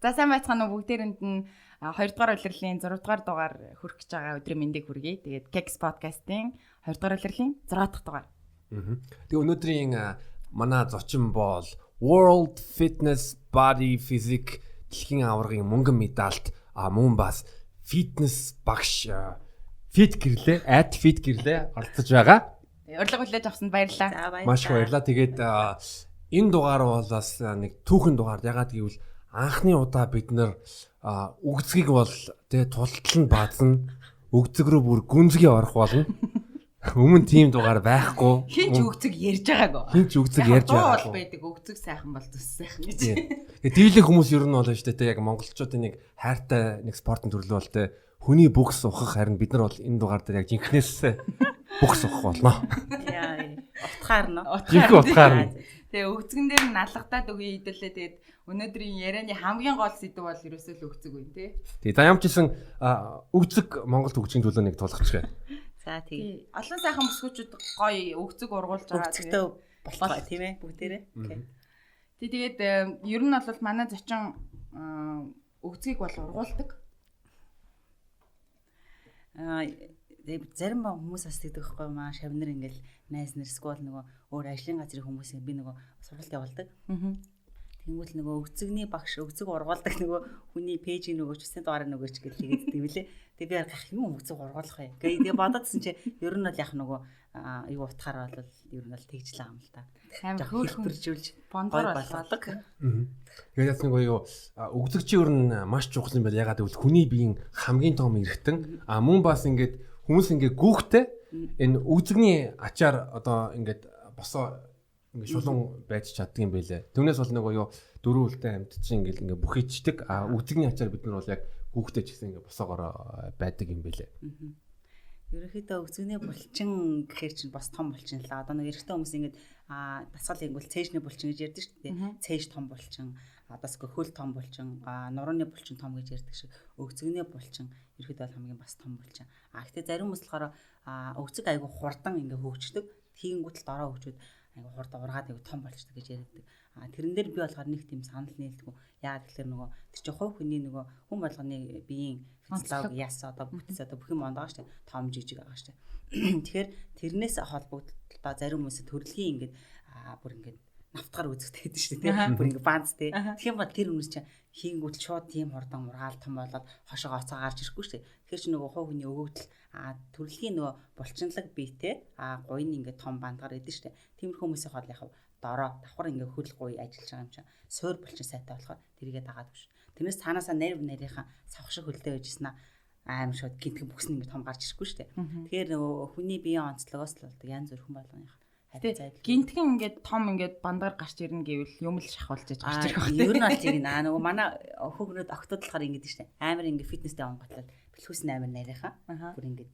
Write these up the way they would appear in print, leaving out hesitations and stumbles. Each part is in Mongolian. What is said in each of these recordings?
За, сайн байцгаана уу, бүгдээрэнд нь 2 дугаар улирлын 6 дугаар дугаар хүрэх гэж байгаа өдрийн мэндийг хүргэе. Тэгээд Kex podcast-ийн 2 дугаар улирлын 6 дахь дугаар. Тэгээ өнөөдрийн манай зочин бол World Fitness Body Physique дэлхийн аваргын мөнгөн медальт, мөн бас фитнес багш Fit гэрлээ, @fit гэрлээ оролцож байгаа. Урилга хүлээж авсанд баярлалаа. Маш их баярлалаа. Тэгээд энэ дугаар бол бас нэг түүхэн дугаар. Ягаад гэвэл анхны удаа бид нар үгзгийг бол тэ тултал нь баазна. Үгзэг рүү бүр гүнзгий орох болно. Өмнө тийм дугаар байхгүй. Хин ч үгзэг ярьж байгаагүй. Хин ч үгзэг ярьж байгаагүй. Бол байдаг. Үгзэг сайхан бол зүс сайхан гэж. Тэгээ дийлэх хүмүүс ер нь бол шүү дээ, яг монголчуудын нэг хайртай нэг спортын төрлөө бол тэ хүний бүкс ухах, харин бид нар бол энэ дугаар дээр яг жинхнээс бүкс ухах болно. Яа, утгаар нь. Жинхэнэ утгаар нь. Тэгээ өгцгөн дээр нь алгадаад өгье хэдүүлээ. Тэгээд өнөөдрийн ярианы хамгийн гол сэдэв бол ерөөсөө л өгцөг үн тий. Тэгээ за ямар ч гэсэн өгцөг Монгол хөгжлийн төлөө нэг тулгачих. За тий. Олон сайхан бүсгүүчүүд гоё өгцөг ургуулж байгаа. Өгцөгтэй болтгой тийм ээ бүгдээрээ. Окей. Тий, тэгээд ер нь бол манай зочин өгцгийг бол ургуулдаг. Тэгээ зарим хүмүүс бас тэгдэг байхгүй маа шавнар ингээл найз нар эсвэл нөгөө өөр ажлын газрын хүмүүсийг би нөгөө сургалт явуулдаг. Тэнгүүл нөгөө өгцөгний багш өгцөг ургуулдаг нөгөө хүний пэйжийг нөгөө ч үсэн дугаарыг нөгөөч гэл тэгээд тийм лээ. Тэгээ би гах юм өгцөг ургуулах вэ гэ. Тэгээ бодоодсэн чи ер нь бол яг нөгөө юу утгаар бол ер нь бол тэгж л байгаа юм л та. Амар хэлбэржүүлж бондор болгодог. Тэгээд яасан нөгөө юу өгцөг чи ер нь маш чухал юм байна. Ягаад гэвэл хүний биеийн хамгийн том эрхтэн, мөн бас ингээд хүмүүс ингээд гүүхтэй энэ өгцөгний ачаар одоо ингээд босоо ингээд шулуун байж чаддаг юм байлээ. Түүнээс бол нөгөө юу дөрөв үлдэн амьд чинь ингээд ингээд бүхийчдэг. А өгцөгний ачаар бид нар бол яг гүүхтэй ч гэсэн ингээд босоогоор байдаг юм байлээ. Ерөнхийдөө өгцөгний булчин гэхэр чинь бас том булчин л. Одоо нэг эрэгтэй хүмүүс ингээд дасгал хийнгүүл цээжний булчин гэж ярьдаг шүү дээ. Цээж том булчин, одоосгүй хөл том булчин, нурууны булчин том гэж ярьдаг шиг өгцөгний булчин ерөнхийдөө бол хамгийн бас том булчин. А гэхдээ зарим хүмүүс болохоор өгцөг айгүй хурдан ингээд хөгждөг. Хийнгүүт л дороо хөгжөөд айгүй хурдан ургаад айгүй том болчдөг гэж ярьдаг. А тэрэн дээр би болохоор нэг тийм санал нийлдэггүй. Яагаад гэхээр нөгөө тэр чинь хувь хүний нөгөө хүн болгоны биеийн физиологи яс одоо бүтэц одоо бүх юм онд байгаа шүү дээ. Том жижиг байгаа шүү дээ. Тэгэхээр тэрнээс холбогдлоо зарим хүмүүс төрөлхийн ингээд бүр ингээд навтгаар үзэгтэй гэдэг шүү дээ. Бүр ингээд баанц тий. Тэгэх юм бол тэр хүмүүс чинь хийнгүүт шууд тийм хурдан ургаал том болоод хошоогоо оцоо гарч ирэхгүй шүү дээ. Тэгэхээр чи нөгөө хувь хүний өгөгдөл төрөлхийн нөгөө булчинлаг биетэй гуйн ингээд том бандгаар идэв шүү дээ. Тиймэрхүү хүмүүсийн хоол яг дороо давхар ингээд хөл гуй ажиллаж байгаа юм чинь суур булчин сайтай болохоор тэрийгэ дагаад өгш. Тэрнээс цаанаасаа нерв нарийнхаа савх шиг хөлдөө байжсэн аим шууд гинтгэн бүксэн ингээд том гарч ирэхгүй шүү дээ. Тэгэхээр нөгөө хүний биеийн онцлогоос л болдог янз бүр хүн болгоных. Гинтгэн ингээд том ингээд бандгаар гарч ирнэ гэвэл юм л шахуулж иж гарч ирэх байх. Ер нь бол тийм наа нөгөө манай хөгнөд октод болохоор ингээд шүү дээ. Амар ингээд фитнестэй онготлол бэлхүүс нь амар нарийнхаа. Бүр ингээд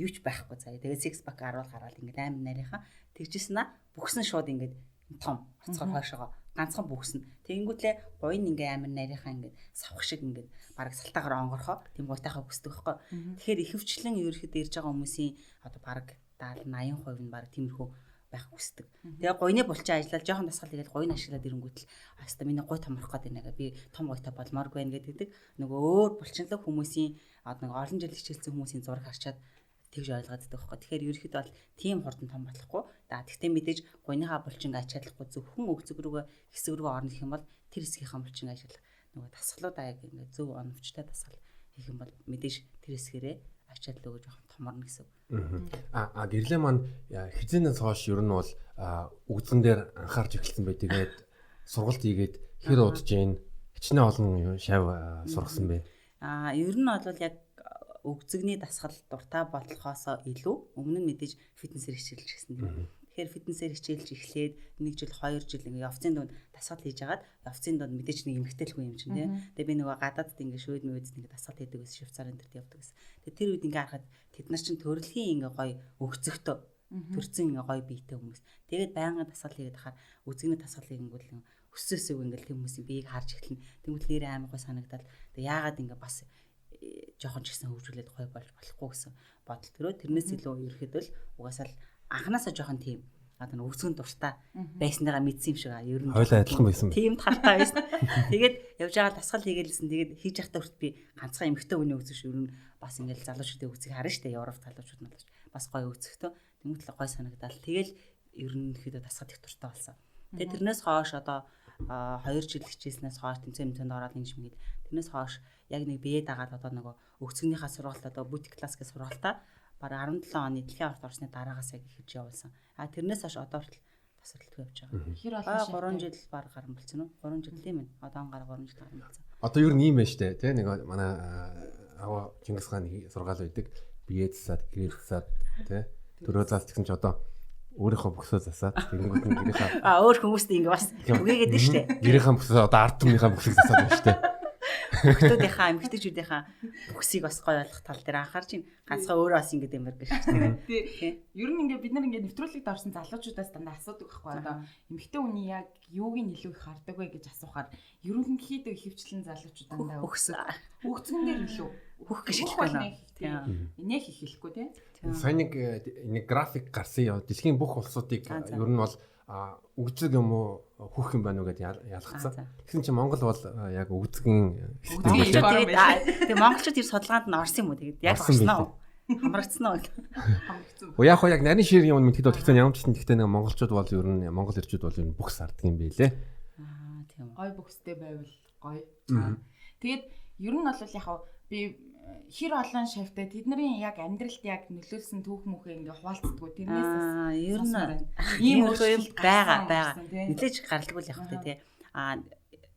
юу ч байхгүй заяа. Тэгээд six pack 10 гараал ингээд амар нарийнхаа. Тэгжсэн аа бүхсэн шууд ингээд том оцгоор хойшоогоо ганцхан бүхсэн. Тэгэнгүүтлээ гуйн ингээ амар нарийнхаа ингээд савх шиг ингээд бараг салтаагаар онгорхоо тийм гуйтайхаа хүсдэг байхгүй. Тэгэхээр ихэвчлэн ерөөхдөө ирж байгаа хүмүүсийн одоо бараг 70 80% нь бараг тиймэрхүү байх хүсдэг. Тэгээ гуйны булчин ажиллаад жоохон дасгал хийгээл гуйн ашиглаад ирэнгүүтэл хаста миний гуй томрох гээд байна гэ. Би том гуйтай болмооргүй байна гэдэг. Нөгөө өөр булчинлаг хүмүүсийн одоо нэг олон жил хичээлсэн хүмүүсийн зураг харчаад тэгж ойлгоод байдаг байхгүй. Тэгэхээр ерөөхдөө бол тийм хурдан том болохгүй. За тэгтээ мэдээж гуйныхаа булчинг ачаалахгүй зөвхөн өгцөг рүүгээ хэсэг рүүгээ орно гэх юм бол тэр хэсгийнхаа булчинг ажиллах нөгөө дасгалуудаа яг ингээд зөв оновчтой дасгал хийх юм бол мэдээж тэр хэсгэрээ ачаал өгөө жоохон томорно гэсэн. А гэрлээ маань хизээнээс хойш ер нь бол үгзэн дээр анхаарч эхэлсэн бай. Тэгээд сургалт хийгээд хэр удаж гин хичнээн олон шав сургасан бэ? Ер нь бол яг өгцөгний дасгал дуртай болохоосоо илүү өмнө нь мэдээж фитнесээр хичээлж гисэн тийм. Тэгэхээр фитнесээр хичээлж эхлээд 1 жил 2 жил ингээ явцын дунд дасгал хийж агаад явцын дунд мэдээж нэг эмгтэл хүн юм чинь тийм. Тэгээ би нөгөө гадаадд ингээ швед мөвөд ингээ дасгал хийдэг гэсэн, Швейцарын төрт явдаг гэсэн. Тэгээ тэр үед ингээ харахад тэд нар чинь төрөлхийн ингээ гоё өгцөгтөө төрцөн ингээ гоё биетэй хүмүүс. Тэгээд байнгын дасгал хийгээд хахаар үзэгний дасгал хийгэнгүүт өссөөсөө ингээл тэр хүмүүсийн биеийг харж эхэлнэ. Тэнгүүт нэр амар гоё санагдал. Тэгээ яагаад ингээ бас жоохон ч гэсэн хөгжүүлээд гоё болж болохгүй гэсэн бодол төрөө. Тэрнээс илүү ерөөхдөө л угаасаа л анханасаа жоохон тийм Одоо өгзгөн дуртай байсныгаа мэдсэн юм шиг аа. Ер нь хойлоо адилхан байсан. Тийм талтай байсан. Тэгээд явж байгаа дасгал хийгээлсэн. Тэгээд хийж явахдаа хүрт би ганцхан эмэгтэй хүний өгзөг шүү. Ер нь бас ингээл залуучуудын өгзөг харна штэ. Европ залуучууд нь бас гоё өгзөгтөө. Тэнгүүтэл гоё санагдаал. Тэгэл ерөнхийдөө дасгал их дуртай болсон. Тэгээд тэрнээс хойш одоо 2 жил хичээснээс хойш тэмцээн тэмцээнд ороод ингэж мэгэл. Тэрнээс хойш яг нэг бие дагаад одоо нөгөө өгцгнийхаа сургалт одоо бутик класс гэх сургалтаа бараг 17 оны дэлхийн аварт орсны дараагаас яг эхэлж явуулсан. А тэрнээс хойш одоо хүртэл тасралтгүй явж байгаа. Хэр олон 3 жил бараг гарan болсон уу? 3 жил тийм ээ. Одоо он гараг 3 жил гарan болсон. Одоо ер нь ийм байна штэ тий нэг манай аваа Чингис хаан сургаал байдаг. Бие засаад, гэрээ засаад тий төрөө заас гэсэн чи одоо өөрийнхөө бүксөө засаад тэгэнгүүт нь гэрийнхаа өөр хүмүүст ингэ бас үгээгээд нь штэ. Гэрийнхаа бүксөө одоо ард түмнийхээ бүксийг засаад байна штэ. Хүүхдүүдийнхаа эмэгтэйчүүдийнхаа бүксийг бас гоё болгох тал дээр анхаарч ин ганцхан өөрөө бас ингэ дэмэр гэж тийм. Ер нь ингээ бид нар ингээ нэвтрүүлэгт орсон залуучуудаас дандаа асуудаг байхгүй одоо эмэгтэй хүний яг юуг нь илүү их хардаг вэ гэж асуухаар ерөнхийдөө ихэвчлэн залуучууд дандаа өгцгөн дээр илүү хөх гэж хэлэхгүй байна. Нэх их хэлэхгүй тийм. Сайн нэг график гарсан юм. Дэлхийн бүх улсуудыг ер нь бол өгзөг юм уу хөх юм байна уу гэдээ ялгацсан. Тэгсэн чинь Монгол бол яг өгзөгийн хэсэгтэй байна. Тэгээ монголчууд тэр судалгаанд нь орсон юм уу? Тэгээд яг орсон уу? Хамрагдсан уу? Хамрагдсан. Яг яг нарийн шир юм мэдхэд бол тэгсэн ямар ч гэсэн тэгтээ нэг монголчууд бол ер нь монгол эрчүүд бол ер нь бүх сардаг юм байлээ. Аа тийм. Гой бүхстэй байвал гоё. Тэгээд ер нь бол яг би хэр олон шавьтай тэдний яг амьдралд яг нөлөөлсөн түүх мөхөө ингээ хуваалцдаггүй. Тэрнээс бас ер нь ийм өөрчлөлт байгаа. Нэлээж гаралгүй л явах тий. Аа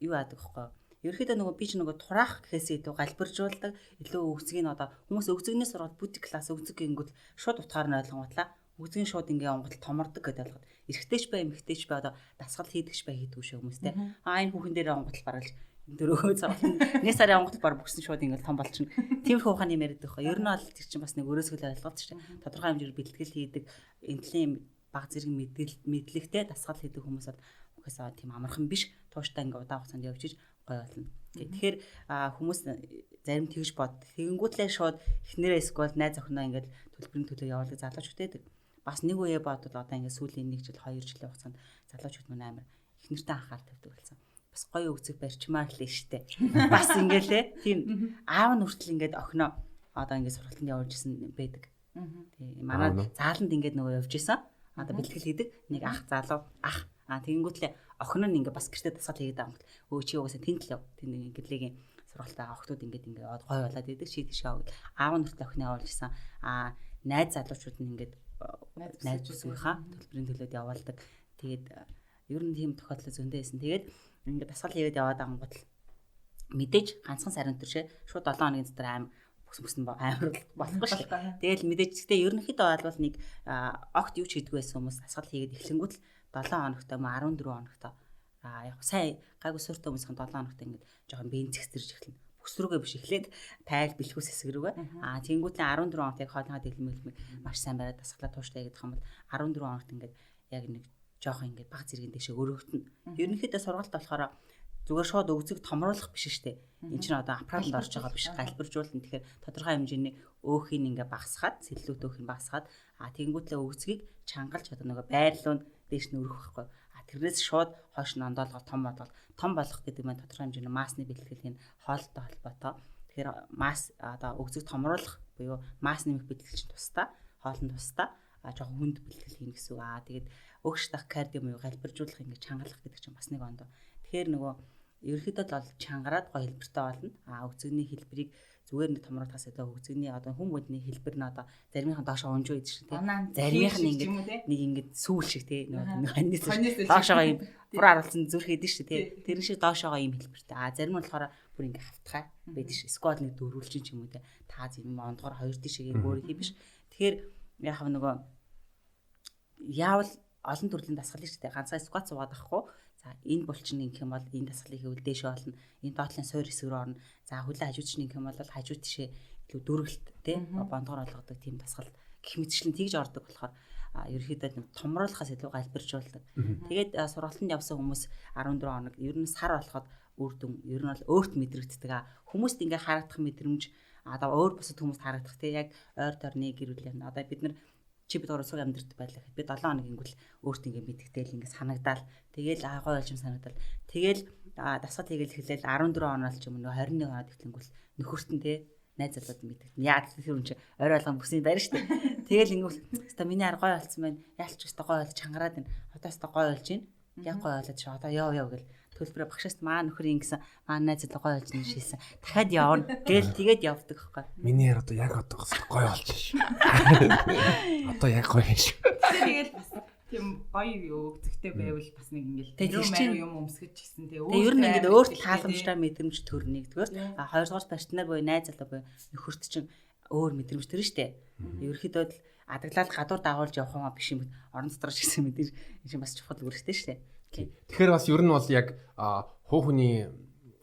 юу яадаг вэ? Ерөнхийдөө нөгөө би ч нөгөө тураах гэхээс илүү галбиржуулдаг, илүү өгцгийг нь одоо хүмүүс өгцгнээс сургаад бутик класс өгцөг гингүүт шууд утгаар нь ойлгонгуутлаа. Өгцгийн шууд ингээ онготол томордог гэдэг ойлгоод. Эрэгтэйч бай, эмэгтэйч бай одоо дасгал хийдэгч бай хийдэггүй шүү хүмүүстэй. Аа энэ хүүхэн дээр онготол бараг л дөрөв цавлан нэг сарын онготол бар бүксэн шууд ингээл том болчихно. Тиймэрхүү ухааны юм яриад байхгүй. Ер нь бол тэр чинь бас нэг өрөөсгөл ойлголт шүү дээ. Тодорхой хэмжээгээр бэлтгэл хийдэг, энтлийн баг зэрэг мэдлэгтэй дасгал хийдэг хүмүүс бол угаасаа тийм амархан биш. Тууштай ингээ удаан хугацаанд явж иж гоё болно. Тэгэхээр хүмүүс зарим тэгж бод. Тэгэнгүүтлээ шууд эхнэрээ эсвэл найз охиноо ингээл төлбөрийн төлөө явуулдаг залуучууд байдаг. Бас нэг үе бодвол одоо ингээ сүүлийн 1 жил 2 жилийн хугацаанд залуучууд мөн амар эхнэртэй анхаарал тавьдаг болсон. Бас гоё өгцөг барьчмаар л штэ. Бас ингээл тийм аав нь хүртэл ингээд охиноо одоо ингээд сургалтанд явуулж исэн байдаг. Тийм манай зааланд ингээд нөгөө явж исэн. Одоо бэлтгэл хийдэг нэг ах залуу ах тэгэнгүүтлээ охин нь ингээд бас гэртээ дасгал хийгээд байгаа юм. Өө чи угаасаа тэнд л яв. Тэнд ингээд гэрлэгийн сургалтаа охтууд ингээд ингээд гоё болоод идэг чи тийш яв гэл. Аав нь хүртэл охиноо явуулж исэн. Аа найз залуучууд нь ингээд найз бүсгийнхаа төлбөрийн төлөөд явуулдаг. Тэгээд ер нь тийм тохиолдол зөндөө байсан. Тэгээд ингээд дасгал хийгээд яваад ангууд л мэдээж ганцхан сарын өдөр шээ шууд 7 хоногийн дотор аим бүс бүсэн амар болохгүй шүү дээ. Тэгэл мэдээж гэхдээ ерөнхийдөө бол нэг огт юу ч хийдгүй байсан хүмүүс дасгал хийгээд эхлэнгүүт л 7 хоногтой ма 14 хоногтой яг сайн гайгүй суурьтай хүмүүсийн 7 хоногтой ингээд жоохон бенз ихсэрч эхэлнэ. Бүс рүүгээ биш эхлээд тайл бэлхүүс хэсэг рүүгээ. Тэгэнгүүтлээ 14 хоногт яг хоолныхаа дэлмэлмэг маш сайн бариад дасгалаа тууштай гэдэг юм бол 14 хоногт ингээд яг нэг жоохон ингээд баг зэргийн дэшээ өргөтнө. Ерөнхийдөө сургалт болохоор зүгээр шууд өгзөг томруулах биш шүү дээ. Энд чинь одоо аппаратанд орж байгаа биш, галбиржуулна. Тэгэхээр тодорхой хэмжээний өөхийг ингээд багасгаад, сэллүүд өөхийг багасгаад тэгэнгүүтлээ өгзгийг чангалж одоо нөгөө байрлал нь дээш нь өргөх байхгүй. Тэрнээс шууд хойш нь ондоолгоо том болгол. Том болох гэдэг нь тодорхой хэмжээний массны бэлтгэлийн хоолтой холбоотой. Тэгэхээр масс одоо өгзөг томруулах буюу масс нэмэх бэлтгэл чинь тусдаа, хоол нь тусдаа жоохон хүнд бэлтгэл хийнэ гэсэн үг. Тэгээд өгш дах кардио буюу галбиржуулах ингэж чангалах гэдэг чинь бас нэг ондоо. Тэгэхээр нөгөө ерөнхийдөө л бол чангараад гоё хэлбэртэй болно. Өгзөгний хэлбэрийг зүгээр нэг томруулахаас илүү өгзөгний одоо хүн бүдний хэлбэр нь одоо заримынхан доошоо унжуу идэв шиг тийм. Заримынх нь ингэж нэг ингэж сүүл шиг тийм нөгөө ханьс доошоогоо юм бур харуулсан зүрх идэв шиг тийм. Тэр шиг доошоогоо юм хэлбэртэй. Зарим нь болохоор бүр ингэ хавтгай байдаг ш. Эсвэл нэг дөрвөлжин ч юм уу тийм. Тааз юм ондгоор хоёр тийш юм өөр хий биш. Тэгэхээр яг нөгөө яавал олон төрлийн дасгал шүү дээ. Ганцхан скват суугаад авахгүй. За энэ булчин ингэх юм бол энэ дасгалыг хийвэл дээшээ олно. Энэ доотлын суур хэсэг рүү орно. За хөлөө хажуу тийш ингэх юм бол хажуу тийшээ илүү дөрвөлт тий бондгоор олгодог тийм дасгал гэх мэтчлэн тэгж ордог болохоор ерөнхийдөө нэг томруулахаас илүү галбиржуулдаг. Тэгээд сургалтанд явсан хүмүүс 14 хоног ер нь сар болоход үр дүн ер нь бол өөрт мэдрэгддэг. Хүмүүст ингээ харагдах мэдрэмж одоо өөр бусад хүмүүст харагдах тий яг ойр тойрны гэр бүл юм. Одоо бид нар Чи бид гурав цуг амьдрдаг байлаа гэхэд би 7 хоног ингүүл өөрт ингээ мэдгдээл ингээ санагдаал. Тэгэл аа гой болж юм санагдал. Тэгэл дасгал хийгээл хэлээл 14 хоног ч юм уу 21 хоног тэглэнгүүл нөхөртөн те найз залууд мэдэгдэн. Яа тэр хүн чи орой болгон бүсний барь штэ. Тэгэл ингүүл өста миний ар гой болцсон байна. Яалч өста гой болж чангараад байна. Одоо өста гой болж байна. Яг гой болоод чи одоо яв яв гэл төлбөрөө багшаас маа нөхөр ингэсэн маа найз залуу гой болж байна шийсэн. Дахиад явна гэл тэгээд явдаг байхгүй. Миний яар одоо яг одоо гой болж шүү. Одоо яг гой шүү. Тэгэл бас тийм гоё өгзөгтэй байвал бас нэг ингээл тэр маяг юм өмсгөж гисэн тэгээ өөр ер нь ингээд өөрт тааламжтай мэдрэмж төрнө нэгдүгээр а хоёрдугаар партнер буюу найз залуу буюу нөхөрт чинь өөр мэдрэмж төрнө штэ. Ерөнхийдөө л адаглал гадуур дагуулж явах юм биш юм орон дотор ч гэсэн мэдээж энэ чинь бас чухал үүрэгтэй штэ. Тэгэхээр бас ер нь бол яг хуу хүний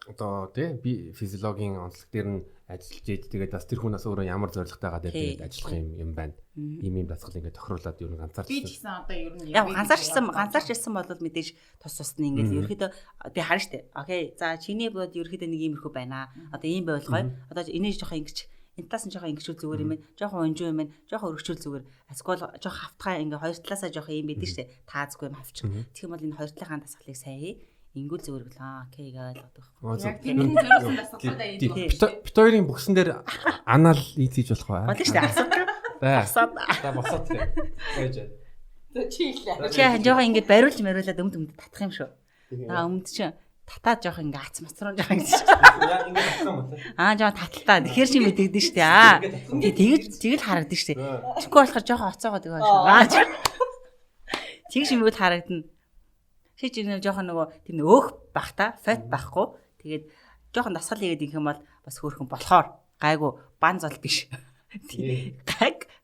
одоо тий би физиологийн онцлог дээр нь ажиллаж ийд тэгээд бас тэр хүнээс өөрөө ямар зорилготой байгаа дээр тэгээд ажиллах юм байна. Ийм дасгал ингээд тохируулаад ер нь ганцаарчсан. Би ч гэсэн одоо ер нь яг ганцаарчсан бол мэдээж тус тусны ингээд ерөөхдөө би харна штэ. Окей. За чиний бод ерөөхдөө нэг иймэрхүү байна. Одоо ийм байвал гоё. Одоо энийг жоохон ингэж энэ талаас нь жоохон ингэчүүл зүгээр юм байна. Жоохон унжуу юм байна. Жоохон өргөчүүл зүгээр. Эсвэл жоохон хавтгай ингээ хоёр талаасаа жоохон юм байдаг штэ. Таазгүй юм хавчих. Тэгэх юм бол энэ хоёр талынхаа дасгалыг сайн ингүүл зүгээр гэл аа окей гэж ойлгодог байхгүй. Яг тийм зориулсан дасгалуудаа ийд. Бит хоёрын бүхсэн дээр анаал ийз хийж болох бай. Болно штэ асуудал. Босоод. За босоод тий. Байж. За чи ихлээ. Чи жоохон ингэ бариулж мариулаад өмд өмд татах юм шүү. Аа өмд чи татаад жоох ингээ ац мац руу жоох ингэ. Яг ингэ татсан юм уу? Аа жоох таталтаа. Тэгэхээр чи мэдэгдэн штэ. Аа. Тэгэж тэгэл харагдана штэ. Тэгэхгүй болохоор жоох оцоогоод байгаа шүү. Аа. Тэгж юмуд харагдана. Чи ч нэг жоохон нөгөө тийм өөх бах та, фат байхгүй. Тэгээд жоохон дасгал хийгээд ингэх юм бол бас хөөрхөн болохоор гайгүй бан зол биш.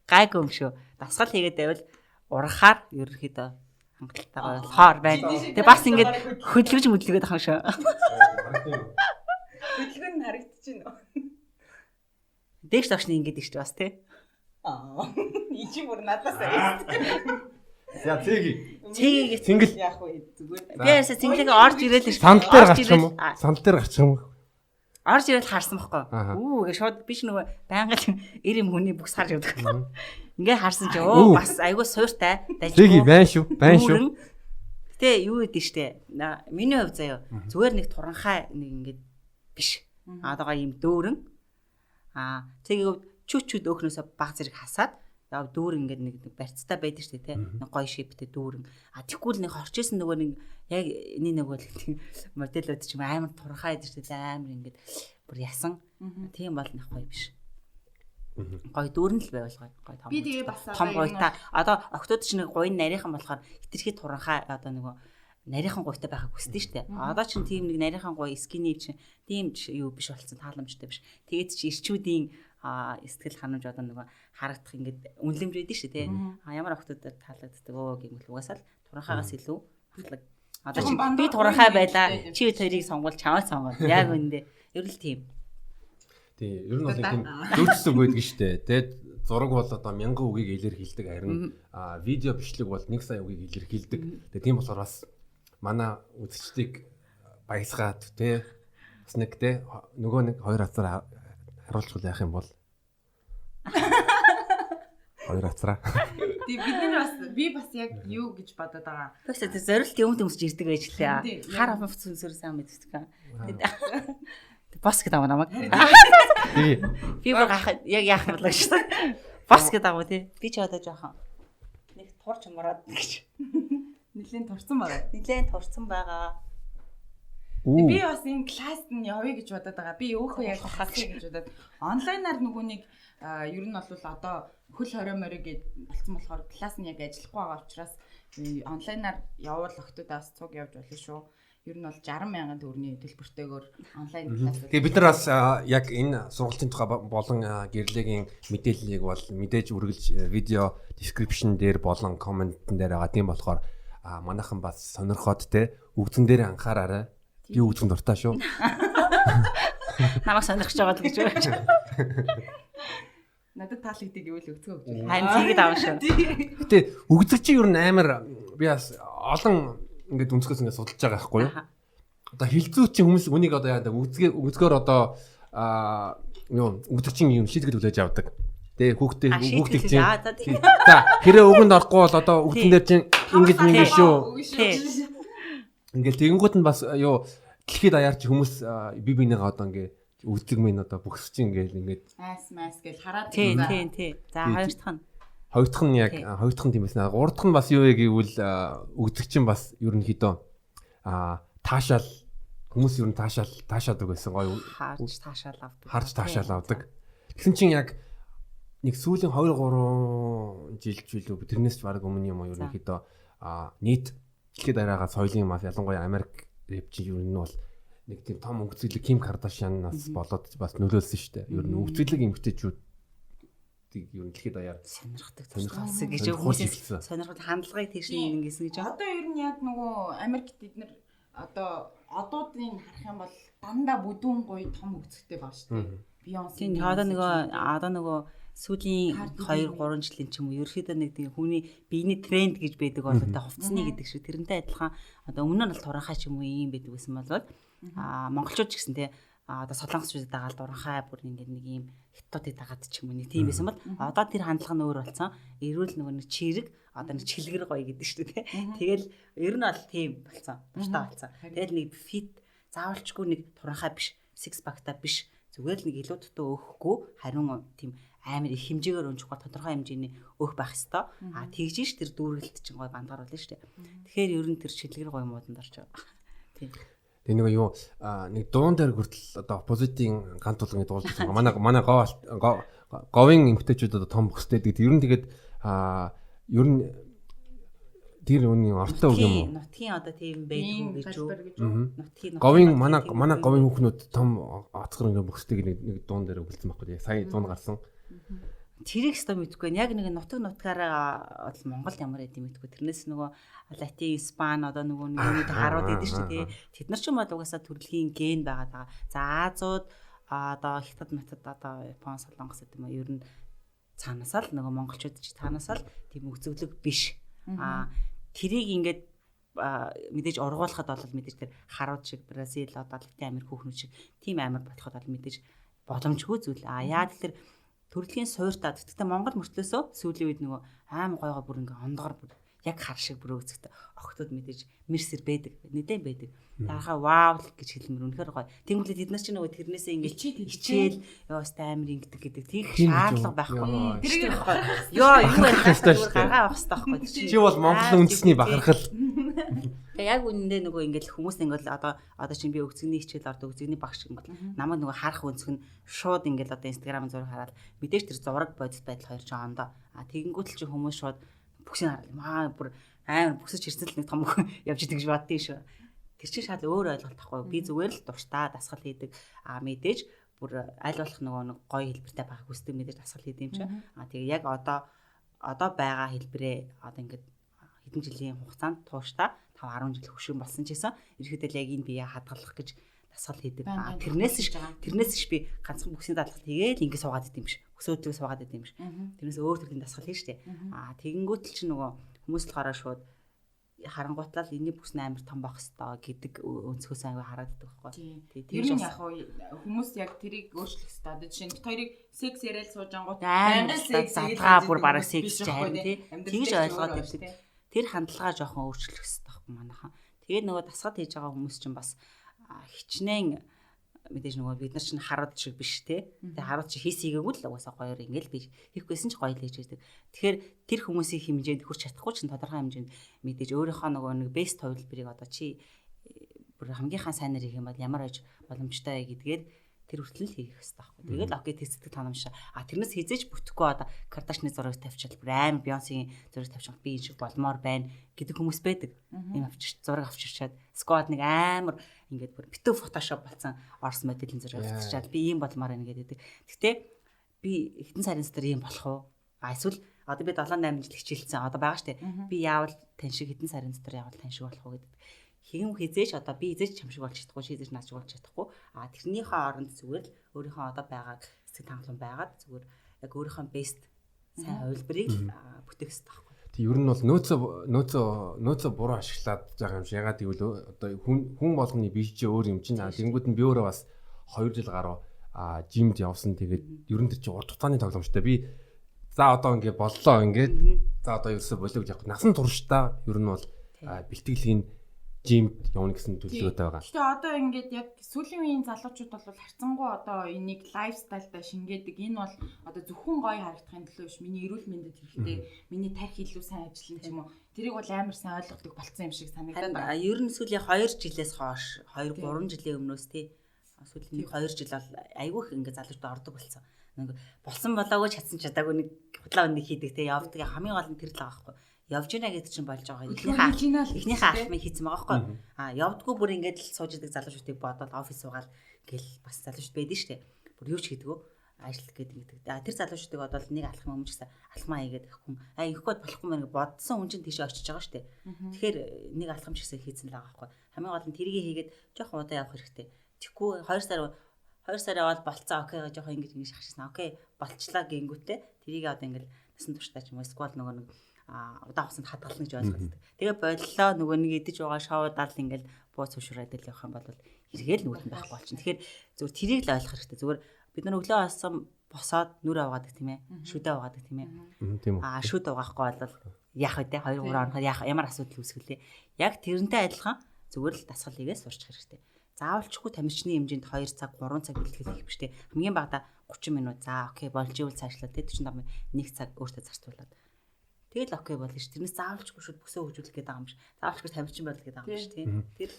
Гайгүй юм шүү. Дасгал хийгээд байвал урахаар ерөнхийдөө хангалттай болохоор байна. Тэгээ бас ингээд хөдөлгөж мөдлөгөөд байгаа юм шүү. Хөдөлгөөн нь харагдчихэв. Дээш доош нь ингээд шүү бас тий. Аа. Ин чи бүр надаас арай. За цэги. Цэгийг цэнгэл яах вэ зүгээр. Би ясаа цэнгэлээ орж ирээл шүү. Сандал дээр гарчих юм уу? Сандал дээр гарчих юм уу? Орж ирээл харсан бохгүй. Үү гэ шууд би ч нөгөө байнга л эр юм хүний бүкс харж явдаг. Ингээ харсан чи өө бас айгүй сууртай. Цэги байна шүү. Байна шүү. Гэтэ юу гэдэг штэ. Миний хувьд заяа зүгээр нэг туранхай нэг ингээд биш. Одоогоо ийм дүүрэн. Аа цэгийг чүт чүт өөхнөөсөө баг зэрэг хасаад яг дүүрэн ингээд нэг барьцтай байдаг шүү дээ тий. Нэг гоё шиптэй дүүрэн. А тэггүй л нэг хорч исэн нөгөө нэг яг энэ нөгөө л тийм моделууд ч юм амар турхаа байдаг шүү дээ. Амар ингээд бүр ясан. Тийм бол нэг гоё биш. Гоё дүүрэн л байвал гоё. Гоё том. Би тэгээ бас том гоёта. Одоо октод ч нэг гоё нарийнхан болохоор хитрхи туранхаа одоо нөгөө нарийнхан гоётой байхыг хүсдэг шүү дээ. Одоо ч тийм нэг нарийнхан гоё скини чинь тийм юу биш болсон тааламжтай биш. Тэгээд чи ирчүүдийн сэтгэл ханамж одоо нөгөө харагдах ингээд үнэлэмж байдаг шүү дээ. А ямар охтуудад таалагддаг өө гэмэл угаасаа л туранхаагаас илүү ахлаг. Одоо чи би туранхай байлаа. Чи бид хоёрыг сонгуул чамаа сонгоо. Яг үндэ. Ер нь л тийм. Тий, ер нь бол тийм зөрчсөн үг байдаг шүү дээ. Тэгээд зураг бол одоо 1000 үгийг илэрхийлдэг харин видео бичлэг бол 1 сая үгийг илэрхийлдэг. Тэгээд тийм болохоор бас манай үзэгчдийг баясгаад тий бас нэг тий нөгөө нэг хоёр хазар харуулчихвал яах юм бол хоёр хазраа. Тий бид нар бас би бас яг юу гэж бодод байгаа. Бас тэр зорилт юм төмсөж ирдэг байж лээ. Хар хувц сүнсээр сайн мэддэг. Бос гэдэг аа намайг. Тий. Би бүр гайхаад яг яах юм бол гэж. Бос гэдэг аа тий. Би ч одоо жоохон нэг турч мураад гэж. Нилээн турцсан байгаа. Нилээн турцсан байгаа. Би бас энэ класст нь явъя гэж бодод байгаа. Би өөхөө яг хасъя гэж бодод. Онлайнаар нөгөө нэг ер нь бол одоо хөл хорой морой гэд болцсон болохоор класс нь яг ажиллахгүй байгаа учраас онлайнаар явуул охтуудаас цуг явж болно шүү. Ер нь бол 60 мянган төгрөгийн төлбөртэйгээр онлайн класс. Тэгээ бид нар бас яг энэ сургалтын тухай болон гэрлэгийн мэдээллийг бол мэдээж үргэлж видео description дээр болон комментэн дээр байгаа. Тийм болохоор манайхан бас сонирхоод те үгзэн дээр анхаараарай. Би үгзэн дуртай шүү. Намайг сонирхож байгаа л гэж байна. Надад таалагддаг гэвэл өгцгөө өгч. Харин тийгээд авах шүү. Гэтэ үгзэг чи ер нь амар би бас олон ингээд өнцгөөс ингээд судалж байгаа байхгүй юу? Одоо хилцүү чи хүмүүс үнийг одоо яадаг үгзгээр одоо юу үгзэгчин юм шийтгэл хүлээж авдаг. Тэ хүүхдээ хүүхдийг чинь. За хэрэг өгөнд орохгүй бол одоо өгдөн дээр чинь ингэж мингэн шүү. Ингээл тэгэнгүүт нь бас юу дэлхийд даяар чи хүмүүс би бинийгаа одоо ингээ өгдөг минь одоо бөхс чинь ингээл ингээд айс майс гэл хараад тий тий тий. За хоёр дахь нь. Хоёр дахь нь яг хоёр дахь нь тийм байсан. Гурав дахь нь бас юу вэ гэвэл өгдөг чинь бас ерөнхийдөө таашаал хүмүүс ер нь таашаадаг байсан гоё. Харж таашаал авдаг. Харж таашаал авдаг. Тэгсэн чинь яг нэг сүүлийн 2-3 жил ч үлээ тэрнээс ч бараг өмнө юм уу ерөнхийдөө нийт дэлхийд дараагаа соёлын мас ялангуяа Америк рэп чи ер нь бол нэг тийм том өнгөцөглөг Ким Кардашианаас болоод бас нөлөөлсөн шүү дээ. Ер нь өнгөцөглөг эмэгтэйчүүдийг ер нь дэлхийд даяар сонирхдаг болсон гэж хүмүүс сонирхол хандлагыг тийш нь ингэсэн гэж. Одоо ер нь яг нөгөө Америкт эднэр одоо одуудыг харах юм бол дандаа бүдүүн гоё том өнгөцөгтэй байгаа шүү дээ. Бейонсе. Тийм одоо нөгөө сүүлийн 2-3 жилийн ч юм уу ерөөхдөө нэг тийм хүний биений тренд гэж байдаг болоо та хувцсны гэдэг шиг тэрнтэй адилхан одоо өмнө нь бол туранхай ч юм уу ийм байдаг байсан бол монголчууд ч гэсэн те одоо солонгосчуудад дагаад туранхай бүр ингээд нэг ийм хятадыг дагаад ч юм уу нэг тийм байсан бол одоо тэр хандлага нь өөр болсон. Эрүүл нөгөө нэг чирэг одоо нэг чилгэр гоё гэдэг шүү дээ. Тэгэл ер нь бол тийм болсон. Дуртай болсон. Тэгэл нэг фит заавалчгүй нэг туранхай биш, six pack-та биш. Зүгээр л нэг илүү дутуу өөхөхгүй харин тийм амар их хэмжээгээр өнжихгүй тодорхой хэмжээний өөх байх ёстой. А тэгж ш тэр дүүргэлт чинь гой бандгаар болно шүү дээ. Тэгэхээр ер нь тэр шилгэр гой мууданд орж байгаа. Тийм. Тэгээ нэг юу нэг дуун дээр хүртэл одоо оппозитийн ганц тулгын дуулж байгаа. Манай говийн эмгтээчүүд одоо том бүхстэй гэдэг. Ер нь тэгээд ер нь тэр үний ортой үг юм уу? Нутгийн одоо тийм байдгүй гэж үү? Нутгийн говийн манай говийн хүүхнүүд том оцгор ингээ бүхстэй нэг дуун дээр өгөлдсөн байхгүй. Сая дуун гарсан. Тэрийг өстө мэдэхгүй байна. Яг нэг нутаг нутгаараа бол Монголд ямар байд юм мэдэхгүй. Тэрнээс нөгөө латин, испан одоо нөгөө нэг харууд идэв шүү дээ. Тэд нар ч юм бол угаасаа төрөлхийн ген байгаа даа. За Азууд одоо Хятад, Матад одоо Япон, Солонгос гэдэг юм уу ер нь цаанаасаа л нөгөө монголчууд ч цаанаасаа л тийм өгцөглөг биш. Аа тэрийг ингээд мэдээж ургуулхад бол мэдээж тэр харууд шиг Бразил одоо Латин Америк хүүхнүүд шиг тийм амар болоход бол мэдээж боломжгүй зүйл. А яа тэгэхээр төрөлхийн суурьтаа. Гэхдээ Монгол мөртлөөсөө сүүлийн үед нөгөө аим гойгоо бүр ингээ ондгор бүр яг хар шиг бүр өгцөгтэй охтууд мэдээж мэрсэр байдаг. Нэгэн байдаг. Дарахаа вау гэж хэлмэр үнэхээр гоё. Тэнгүүлээ тэд нар чинь нөгөө тэрнээсээ ингээ хичээл ёо өстэй амар ингэдэг гэдэг. Тийх шаардлага байхгүй. Тэрийг ёо юу байх вэ? Гаргаа авах хэрэгтэй байхгүй. Чи бол Монгол үндэсний бахархал. Тэгээ яг үнэндээ нөгөө ингээл хүмүүс ингээл одоо чинь би өгцөгний хичээл ордог, өгцөгний багш гингэл намайг нөгөө харах өнцөг нь шууд ингээл одоо Instagram-ын зураг хараад мэдээж тэр зураг бодит байдал хоёр ч ондоо. А тэгэнгүүтэл чи хүмүүс шууд бүксийг хараад маа бүр амар бүксэж ирсэн л нэг том явж идэг гэж боддیں шүү. Тэр чинь шал өөр ойлголт байхгүй. Би зүгээр л дуртай дасгал хийдэг. А мэдээж бүр аль болох нөгөө нэг гоё хэлбэртэй байхыг хүсдэг мэдээж дасгал хийдэг юм чи. А тэгээ яг одоо байгаа хэлбэрээ одоо ингээд хэдэн жилийн хугацаанд тууштай 5 10 жил хөшин болсон ч гэсэн ерөөхдөө л яг энэ бие хадгалах гэж дасгал хийдэг. А тэрнээс ш би ганцхан бүксийн дадлага хийгээл ингэ суугаад идэм биш. Өсөөдлөг суугаад идэм биш. Тэрнээс өөр төрлийн дасгал хийн штэ. А тэгэнгүүтэл чи нөгөө хүмүүс болохоор шууд харангуйтлал энэний бүкс нь амар том байх хэвээр гэдэг өнцгөөс аягүй хараад идэх байхгүй. Тий. Тэр нь яг хүмүүс яг тэрийг өөрчлөх хэвээр. Одоо жишээ нь бит хоёрыг секс яриад сууж ангууд байнгын секс задгаа бүр бараг секс харин тий. Тэгж ойлгоод ирдэг. Тэр хандлагаа жоохон өөрчлөх хэвээр байхгүй манайхан. Тэгээд нөгөө дасгал хийж байгаа хүмүүс чинь бас хичнээн мэдээж нөгөө бид нар чинь харууд шиг биш те. Тэгээ харууд чи хийс хийгээгүй л угаасаа гоёор ингээл би хийхгүйсэн ч гоё л хийж байдаг. Тэгэхээр тэр хүмүүсийн хэмжээнд хүрч чадахгүй чинь тодорхой хэмжээнд мэдээж өөрийнхөө нөгөө нэг бест хувилбарыг одоо чи бүр хамгийн сайнаар хийх юм бол ямар аж боломжтой гэдгээр тэр хүртэл л хийх хэрэгтэй байхгүй. Тэгэл окей тэр сэтгэл ханамж. А тэрнээс хизээч бүтэхгүй одоо Кардашны зургийг тавьчаал бүр амар Бейонсегийн зургийг тавьчихвал би энэ шиг болмоор байна гэдэг хүмүүс байдаг. Ийм авчирч зураг авчирчаад сквад нэг амар ингээд бүр битүү фотошоп болсон Орос моделийн зураг авчирчаад би ийм болмоор байна гэдэг. Гэхдээ би хэдэн сарын дотор ийм болох уу? А эсвэл одоо би 7 8 жил хичээлсэн одоо байгаа штэ. Би яавал тань шиг хэдэн сарын дотор яавал тань шиг болох уу гэдэг. Хэм хизээч одоо би хизээч чам шиг болж чадахгүй, чи хизээч наад шиг болж чадахгүй. А тэрнийхээ оронд зүгээр л өөрийнхөө одоо байгаа сэтгэл хангалуун байгаад зүгээр яг өөрийнхөө бест сайн хувилбарыг бүтээх хэрэгтэй байхгүй. Тэг ер нь бол нөөцөө буруу ашиглаад байгаа юм шиг. Ягаад гэвэл одоо хүн болгоны бие чи өөр юм чинь. Тэгэнгүүт нь би өөрөө бас 2 жил гаруй жимд явсан. Тэгээд ер нь тэр чи урт хугацааны тоглоомжтой. Би За одоо ингээ боллоо ингээд за одоо ерөөсөө болов гэж явах. Насан туршдаа ер нь бол бэлтгэлийн жимд явна гэсэн төлөвлөгөөтэй байгаа. Гэтэ одоо ингээд яг сүүлийн үеийн залуучууд бол харьцангуй одоо энийг лайфстайлдаа шингээдэг. Энэ бол одоо зөвхөн гоё харагдахын төлөө биш. Миний эрүүл мэндэд хэрэгтэй, миний тархи илүү сайн ажиллана ч юм уу. Тэрийг бол амар сайн ойлгодог болцсон юм шиг санагдаад байна. Ер нь сүүлийн 2 жилээс хойш 2 3 жилийн өмнөөс тий сүүлийн 2 жил бол айгүй их ингээд залуучууд ордог болсон. Нэг болсон болоогүй чадсан чадаагүй нэг худлаа өнөг хийдэг те явдаг. Хамгийн гол нь тэр л байгаа байхгүй. Явж гинэ гэдэг чинь болж байгаа. Эхнийхээ алхмыг хийцэн байгаа байхгүй. А явдггүй бүр ингээд л сууж идэг залуучуудыг бодоод офис суугаал гэл бас залуучууд байдэн штэ. Бүр юу ч хийдгүү ажил гэдэг гэдэг. А тэр залуучуудыг бодвол нэг алхам өмнө ч гэсэн алхмаа хийгээд хүн ихгүй болохгүй мэн гэж бодсон хүн чинь тийшээ очиж байгаа штэ. Тэгэхээр нэг алхам ч гэсэн хийцэн л байгаа байхгүй. Хамгийн гол нь тэрийг хийгээд жоохон удаа явах хэрэгтэй. Тэгэхгүй 2 сар явбал болцоо окей жоохон ингэж ингэж шахшсан. Окей болчлаа гингүүтээ тэрийг одоо ингээд насан туршдаа ч юм уу эсвэл нөгөө нэг удаан хугацаанд хадгална гэж ойлгодог. Тэгээ боллоо нөгөө нэг идэж байгаа шоудаал ингээл бууц хөшрөөд л явах юм бол эргээл нүгэл байхгүй болчихно. Тэгэхээр зүгээр тэрийг л ойлгох хэрэгтэй. Зүгээр бид нар өглөө болсон босоод нүр аваадаг тийм ээ. Шүдэ аваадаг тийм ээ. Аа шүд угаахгүй бол яах вэ те 2 3 хоногор яах ямар асуудал үүсэх вүлээ. Яг тэрнтэй адилхан зүгээр л дасгал хийгээ сурчих хэрэгтэй. Заавалчгүй тамирчны хэмжээнд 2 цаг 3 цаг бэлтгэл хийх биш те. Хамгийн багадаа 30 минут. За окей болж ивэл цаашлаа те 45 1 цаг өөртөө зарцуулаад. Тэгэл окей болно ш. Тэрнээс заавалчгүй шүд бүсөө хөгжүүлэх гээд байгаа юм биш. Заавалчгүй тамирчин болдог гээд байгаа юм биш тийм. Тэр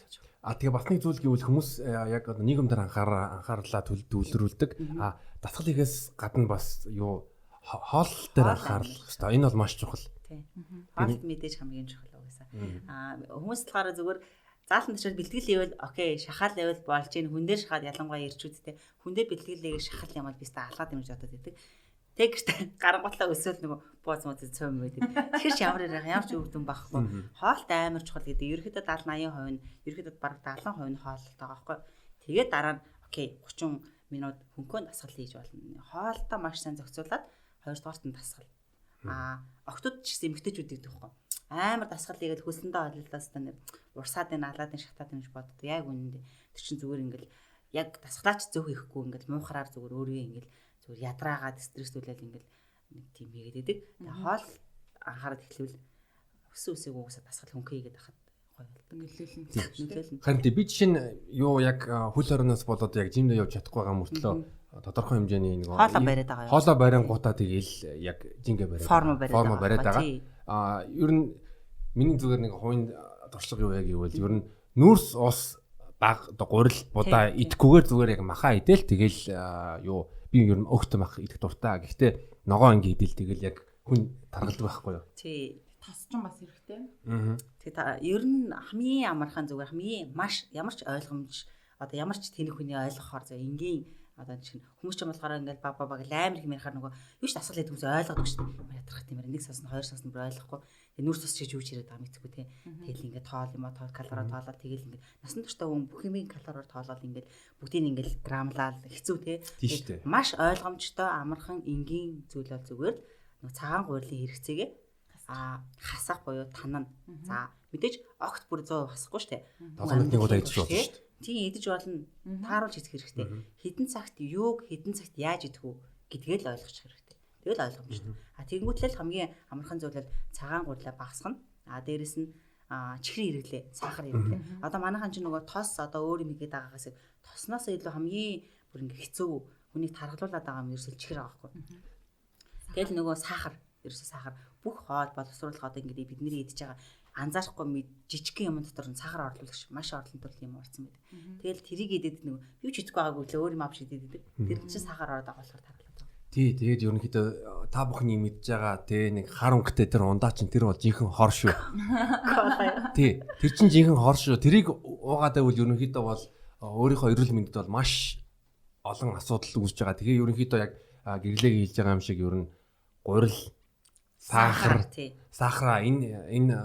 тэгээ бас нэг зүйл гэвэл хүмүүс яг одоо нийгэмдэр анхаарлаа төвлөрүүлдэг. А дасгал хийхээс гадна бас юу хоол дээр анхаарлах хэрэгтэй. Энэ бол маш чухал. Тийм. Хоолт мэдээж хамгийн чухал угаасаа. А хүмүүс болохоор зүгээр заалан төшөөр бэлтгэл хийвэл окей шахаал байвал болж гин хүн дээр шахаад ялангуяа ирчүүдтэй хүн дээр бэлтгэл хийгээ шахал юм бол би өстө алгаад юм гэж бодод байдаг. Тэг гэртээ гарангуутлаа өсөөл нөгөө бууз мууз цөм байдаг. Тэгэхээр ч ямар ярих ямар ч үр дүн байхгүй. Хоолт амар чухал гэдэг. Ерөнхийдөө 70 80% нь ерөнхийдөө бараг 70% нь хоолтой байгаа байхгүй. Тэгээд дараа нь окей 30 минут хөнхөө дасгал хийж болно. Хоолтоо маш сайн зохицуулаад хоёрдугаарт нь дасгал. Аа октод ч гэсэн эмгтээчүүд гэдэг байхгүй. Амар дасгал хийгээд хөлсөндөө холилдоос та нэр урсаад энэ алаад энэ шатаад юм шиг боддог. Яг үнэндээ тэр чинь зүгээр ингээл яг дасгалаач зөв хийхгүй ингээл муухраар зүгээр өөрийгөө ингээл зүгээр ядраагаад стресстүүлэл ингээл нэг тийм хийгээд идэг. Тэгээ хоол анхаарал эхлэвэл өссөн үсэг угсаа дасгал хөнгө хийгээд байхад гоё болдог. Нөлөөлнө. Харин би жишээ нь юу яг хөл хорионоос болоод яг жимдээ явж чадахгүй байгаа мөртлөө тодорхой хэмжээний нэг хоолоо бариад байгаа. Хоолоо барингуудаа тэгэл яг жингээ бариад формо бариад байгаа. Аа ер нь миний зүгээр нэг хувийн туршлага юу яг гэвэл ер нь нүүрс ус баг одоо гурил будаа идэхгүйгээр зүгээр яг маха идэл тэгэл юу би ер нь өгт мах идэх дуртай. Гэхдээ ногоо ингээ идэл тэгэл яг хүн таргалдаг байхгүй юу? Тий. Тос ч бас хэрэгтэй. Аа. Тэгээ ер нь хамгийн амархан зүгээр хамгийн маш ямар ч ойлгомж одоо ямар ч тэнэг хүний ойлгохоор зөв энгийн одоо чинь хүмүүс ч юм болохоор ингээл баг баг баг амар их ярихаар нөгөө юу ч дасгал хийдэг хүмүүс ойлгодог шүү дээ. Ятрах тийм ээ. Нэг сонсно, хоёр сонсно бүр ойлгохгүй. Тэгээ нүүрс тус чиж юу ч яриад байгаа мэдхгүй те. Тэгэл ингээд тоол юм а тоол калори тоолоод тэгэл ингээд насан туршдаа хүн бүх юмыг калориор тоолоод ингээд бүгдийг ингээд грамлал хэцүү те. Маш ойлгомжтой амархан энгийн зүйл бол зүгээр л нөгөө цагаан гурилын хэрэгцээгээ хасах буюу танана. За мэдээж огт бүр 100% хасахгүй шүү дээ. 7 минутын удаа идэж болно шүү дээ. Тийм идэж болно. Тааруулж идэх хэрэгтэй. Хэдэн цагт юуг хэдэн цагт яаж идэх үү гэдгээ л ойлгочих хэрэгтэй. Тэгэл ойлгомжтой. А тэгэнгүүтлэл хамгийн амархан зүйл бол цагаан гурилаа багасгах нь. А дээрэс нь чихрийн хэрэглээ, сахар хэрэглээ. Одоо манайхан ч нөгөө тос одоо өөр юм хийгээд байгаагаас тосноос илүү хамгийн бүр ингээ хэцүү хүнийг таргалуулад байгаа юм ерөөсөл чихэр байгаа байхгүй. Тэгэл нөгөө сахар, ерөөсөө сахар бүх хоол боловсруулах одоо ингээ бидний идэж байгаа анзаарахгүй жижигхэн юм дотор нь сахар орлуулагч маш олон төрлийн юм орсон байдаг. Тэгэл тэрийг идэд нөгөө юу ч идэхгүй байгаагүй л өөр юм авч идэд идэг. Тэр чинь сахар ороод байгаа болохоор таргалаад байгаа. Тий, тэгээд ерөнхийдөө та бүхний мэдж байгаа тий нэг хар өнгөтэй тэр ундаа чинь тэр бол жинхэнэ хор шүү. Тий, тэр чинь жинхэнэ хор шүү. Тэрийг уугаад байвал ерөнхийдөө бол өөрийнхөө эрүүл мэндэд бол маш олон асуудал үүсэж байгаа. Тэгээ ерөнхийдөө яг гэрлээг хэлж байгаа юм шиг ер нь гурил сахар сахара энэ энэ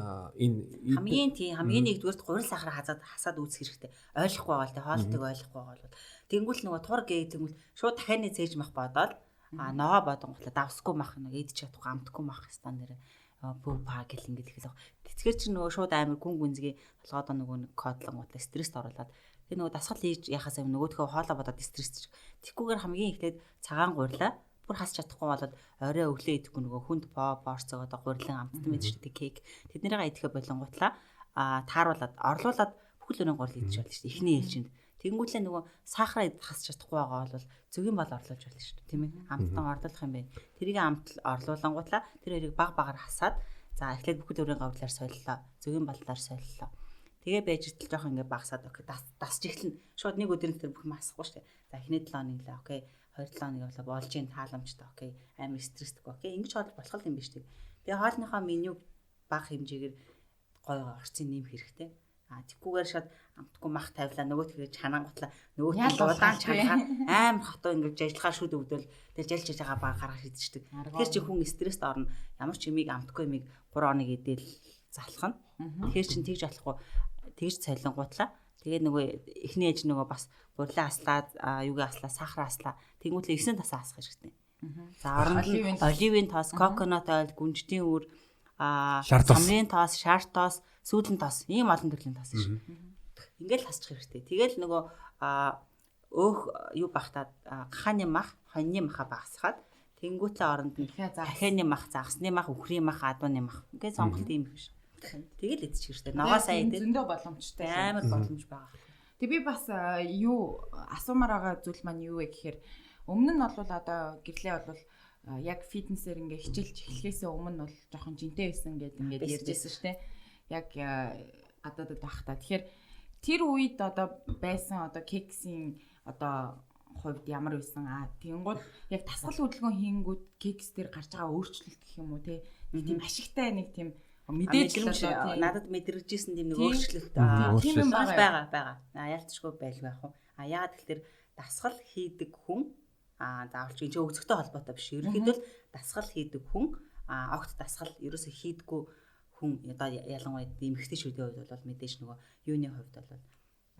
энэ хамгийн тийм хамгийн нэгдүгээрт гурил сахар хасаад үүсэх хэрэгтэй. Ойлгохгүй байгаа л тий хоолтыг ойлгохгүй байгаа бол тэгэнгүүт нөгөө тур гээ тэгвэл шууд дахианы цээж мах бодоод а ногоо бодонготлаа давсгүй мах нэг идэж чадахгүй амтгүй мах хэвээр нэр пүү па гэл ингээд хэлэх. Тэгэхээр чи нөгөө шууд амар гүн гүнзгий толгойдоо нөгөө нэг кодлонготлаа стресст оруулаад тэг нөгөө дасгал хийж яхаас юм нөгөөдхөө хоолоо бодоод стресс. Тэгхгүйгээр хамгийн эхлээд цагаан гурилаа бүр Бүр хасч чадахгүй болоод орой өглөө идэхгүй нөгөө хүнд борцог одоо гурилан амттай байдаг шүү дээ кейк. Тэднэрийг идэхэ болонгуутлаа тааруулаад орлуулад бүхэл өрийн гурил идэж болно шүү дээ. Эхний ээлжинд. Тэнгүүтлээ нөгөө сахараа хасч чадахгүй байгаа бол зөгийн бал орлуулж болно шүү дээ, тийм ээ. Амттан орлуулах юм байна. Тэрийг амт орлуулангуутлаа тэр хоёрыг баг багаар хасаад за эхлээд бүхэл өрийн гавлаар солилоо. Зөгийн баллаар солилоо. Тэгээ байж итэл жоох ингээ багасаад окей дасж эхэлнэ. Шууд нэг өдрийн тэр бүх юм асахгүй шүү дээ. За эхний 7 хоног лээ окей, 2 7 хоног явлаа болж ийн тааламжтай окей, амар стресстэй окей. Ингэж хоол болох юм биш үү. Тэгээ хоолныхоо меню бага хэмжээгээр гой орцын нэмэх хэрэгтэй. А тэгхгүйгээр шууд амтгүй мах тавилаа нөгөөтгөө чанангуутлаа нөгөөт удаан чанахаар амар хатуу ингэж ажиллахаар шүд өвдөл тэгэл жалж яж байгаа баг гаргаж шидчихдэг. Тэгэхээр чи хүн стресст орно. Ямар ч юмыг амтгүй юмыг 3 хоног идэл залхана. Тэгэхээр чин тэгж болохгүй тэгж цалингуутлаа. Тэгээ нөгөө эхний ээж нөгөө бас гурлаа аслаа, юугаа аслаа, сахар аслаа. Тэнгүүтлээ 9 тасаа асах хэрэгтэй. За оронд нь оливын тос, коконат ойл, гүнжтийн үр, самрын тос, шар тос, сүүлэн тос, ийм олон төрлийн тос шүү. Ингээл хасчих хэрэгтэй. Тэгэл нөгөө өөх юу бахтаад гахааны мах, хоньны маха багасгаад тэнгүүтлээ оронд нь дахианы мах, загасны мах, үхрийн мах, адууны мах. Ингээд сонголт ийм их биш. Тэгэл идчих хэрэгтэй. Ногоо сая идэх зөндөө боломжтой. Амар боломж байгаа. Тэг би бас юу асуумаар байгаа зүйл маань юу вэ гэхээр өмнө нь бол одоо гэрлээ бол яг фитнесээр ингээ хичээлж эхлэхээс өмнө бол жоохон жинтэй байсан гэд ингээд ярьж байсан шүү дээ. Яг гадаадад байхдаа. Тэгэхээр тэр үед одоо байсан одоо кексийн одоо хувьд ямар байсан? Тэнгууд яг тасгал хөдөлгөөн хийнгүүт кекс дээр гарч байгаа өөрчлөлт гэх юм уу те. Нэг тийм ашигтай нэг тийм мэдээж надад мэдрэгжсэн тийм нэг өөрчлөлт тийм юм байгаа. Яалтчгүй байлгүй яах вэ? Яагаад тэгэхээр дасгал хийдэг хүн заавал ч энэ өгзөгтэй холбоотой биш. Ерөнхийдөө л дасгал хийдэг хүн огт дасгал ерөөсөө хийдэггүй хүн одоо ялангуяа эмэгтэйчүүдийн хувьд бол мэдээж нөгөө юуны хувьд бол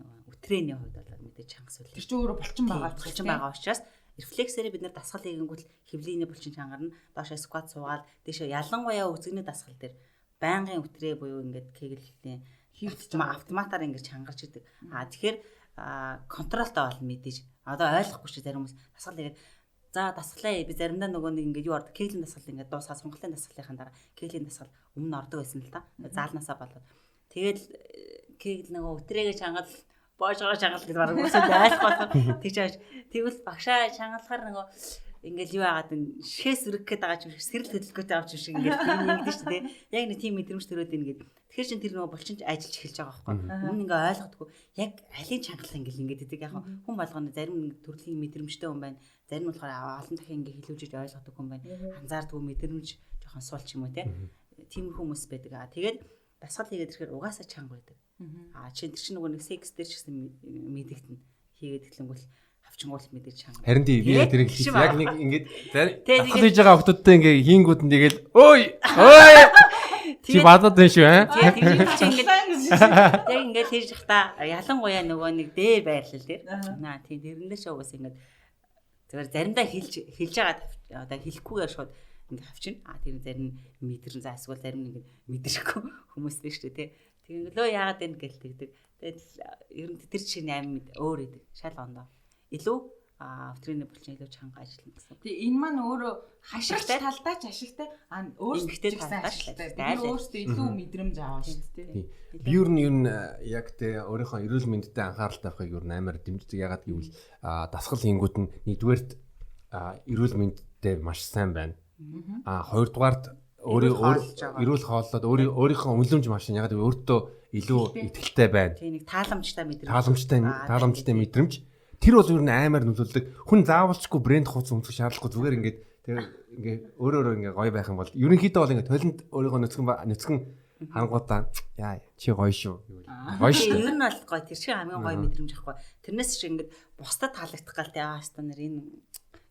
нөгөө үтрээний хувьд бол мэдээж чанга сүлээ. Тэр чинь өөрөө булчин байгаа учраас булчин байгаа учраас рефлексээрээ бид нэр дасгал хийгэнгүүт хөвлийний булчин чангарна. Доошоо скват суугаад дээшээ ялангуяа өгзөгний дасгал дээр байнгын үтрээ буюу ингээд кеглэлийн автоматар ингээд чангарч идэг. Тэгэхээр контролтой болно мэдээж. Одоо ойлгохгүй чи зарим хүмүүс дасгал хийгээд за дасгалаа би заримдаа нөгөө нэг ингээд юу ордог кеглийн дасгал ингээд дуусаа сонголтын дасгалынхаа дараа кеглийн дасгал өмнө ордог байсан л та. Заалнаасаа болоод. Тэгэл кегл нөгөө үтрээгээ чангаал боожгоо чангаал гэж бараг үсэд ойлгохгүй. Тэгж ааш тэгвэл багшаа чангалахаар нөгөө ингээл юу яагаад энэ шээс өргөх гээд байгаа юм шиг сэрэл хөдөлгөөтэй байгаа юм шиг ингээл тийм ингэдэж шүү дээ. Яг нэг тийм мэдрэмж төрөөд ийн гээд. Тэгэхээр чин тэр нөгөө булчин ажиллаж эхэлж байгаа байхгүй. Өмнө ингээ ойлгодгүй. Яг алийг чангалах ингээл ингээд идэг. Яг хүн болгоно зарим нэг төрлийн мэдрэмжтэй хүн байна. Зарим нь болохоор олон дахин ингээ хэлүүлж ойлгодог хүн байна. Анзаардгүй мэдрэмж жоохон сул ч юм уу те. Тиймэрхүү хүмүүс байдаг. Тэгээд дасгал хийгээд ирэхээр угаасаа чанга байдаг. Чи тэр чинь нөгөө нэг секс дээр ч гэсэн мэдэгдэнэ. Хийгээд эхлэнгүүл хавчингуул мэдээж чанга. Харин тий би тэрийг хэлсэн. Яг нэг ингээд дасгал хийж байгаа охтуудтай ингээ хийнгүүд нь тэгэл ой ой чи бадаад байна шүү аа. Тэр чинь ингээд яг ингээд хийж явахдаа ялангуяа нөгөө нэг дээр байрлал дээр. Наа тий тэрэн дээр ч угаас ингээд зүгээр заримдаа хэлж байгаа одоо хэлэхгүйгээр шууд ингээд хавчина. Тэр зарим мэдэрэн за эсвэл зарим ингээд мэдрэхгүй хүмүүс биш үү те. Тэг ингээд лөө яагаад энэ гэл тэгдэг. Тэгээд ер нь тэр чинь аим өөр идэг. Шал ондоо. Илүү өтрийн булчин илүү чанга ажиллана гэсэн. Тэгээ энэ маань өөрөө хашигч талдаа ч ашигтай, өөрсдөө талдаа ч ашигтай. Би өөрсдөө илүү мэдрэмж аваа шүү дээ. Би ер нь яг тэ өөрийнхөө эрүүл мэндэд анхаарал тавихыг ер нь амар дэмждэг. Ягаад гэвэл дасгал хийнгүүт нь нэгдүгээрт эрүүл мэндтэй маш сайн байна. Хоёрдугаарт өөрөө эрүүл хооллоод өөрийнхөө үнэлэмж маш сайн. Ягаад гэвэл өөртөө илүү итгэлтэй байна. Тийм нэг тааламжтай мэдрэмж. Тааламжтай мэдрэмж. Тэр бол ер нь амар нөлөөлдөг. Хүн заавалчгүй брэнд хувцас өмсөх шаардлагагүй зүгээр ингээд тэр ингээд өөрөөрөө ингээд гоё байх юм бол ерөнхийдөө бол ингээд толинд өөрийгөө нүцгэн харангуудаа яа чи гоё шүү гэвэл гоё шүү. Ер нь бол гоё. Тэр шиг хамгийн гоё мэдрэмж ахгүй. Тэрнээс чи ингээд бусдад таалагдах гал тэ аастаа нэр энэ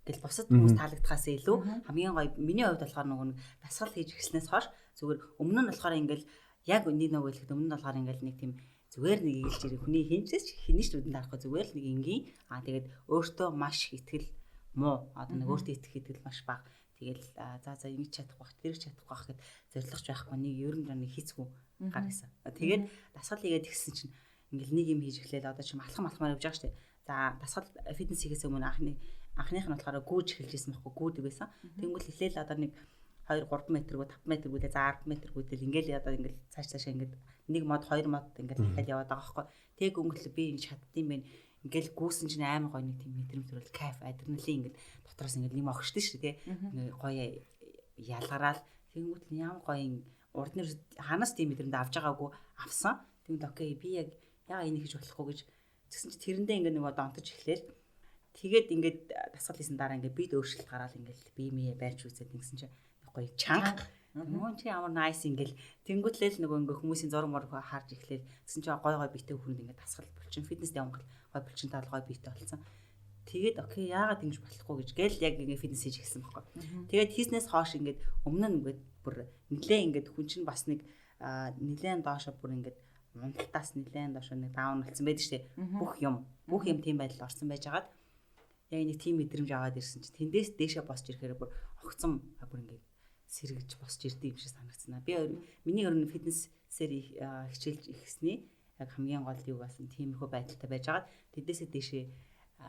гэл бусад хүмүүс таалагдахаас илүү хамгийн гоё миний хувьд болохоор нөгөө нэг дасгал хийж эхэлснээс хойш зүгээр өмнө нь болохоор ингээд яг нэг нөгөө хэлэхэд өмнө нь болохоор ингээд нэг тийм зүгээр нэг игэлж ирэх хүний хинчээс хинэж ч үдэнд харахгүй зүгээр л нэг энгийн тэгээд өөртөө маш их итгэл муу одоо нэг өөртөө итгэх итгэл маш бага тэгэл за за ингэж чадахгүй бах тэр чадахгүй бах гэд зорилгоч байхгүй нэг ер нь нэг хийцгүй гар байсан. Тэгээд дасгал хийгээд ихсэн чинь ингээл нэг юм хийж эхлээл одоо чи алхам алхмаар явж байгаа шүү дээ. За дасгал фитнес хийхээс өмнө анхных нь болохоор гүйж эхэлж ирсэн байхгүй гүйдэг байсан. Тэнгүүл эхлээл одоо нэг 2 3 метргүй 5 метргүй те за 10 метргүй тэл ингээл одоо ингээл цааш ингээд нэг мод хоёр мод ингээл дахиад яваад байгаа байхгүй. Тэг өнгөлөө би ингэ чаддсан байх. Ингээл гүйсэн чинь амар гоё нэг тийм мэдрэмж төрөл кайф адреналин ингээд дотроос ингээд юм огшдөө шүү дээ те. Ингээ гоё ялгараал тэнгүүт нь ямар гоё урд нь ханаас тийм мэдрэмж авч байгаагүй авсан. Тэнгүүт окей би яг яга энийг хийж болохгүй гэж тэгсэн чи тэрэндээ ингээд нөгөө донтож эхлээл. Тэгээд ингээд дасгал хийсэн дараа ингээд бид өөрчлөлт гараал ингээд би мие байрч үзээд ингэсэн чи гоё чанга. Нөгөө чи ямар nice ингээл тэнгүүтлэл нөгөө ингээ хүмүүсийн зураг мураг харж эхлээл тэгсэн чи гой гой биетэй хүнд ингээ дасгал булчин фитнес явгал гой булчин тал гой биетэй болсон. Тэгээд окей яагаад ингэж болохгүй гэж гээл яг ингээ фитнес хийж эхэлсэн байхгүй. Тэгээд хийснээс хойш ингээд өмнө нь ингээд бүр нилээ ингээд хүн чинь бас нэг нилээн доошо бүр ингээд унталтаас нилээн доошо нэг даун болсон байдаг шүү дээ. Бүх юм тийм байдалд орсон байжгаад яг нэг тийм мэдрэмж аваад ирсэн чи тэндээс дээшээ босч ирэхээр бүр огцом бүр ингээд сэргэж босч ирдэг юм шиг санагдсан. Би миний ер нь фитнесээр хичээлж ихсний яг хамгийн гол юу болсон тиймэрхүү байдалтай байжгаад тэндээсээ дээшээ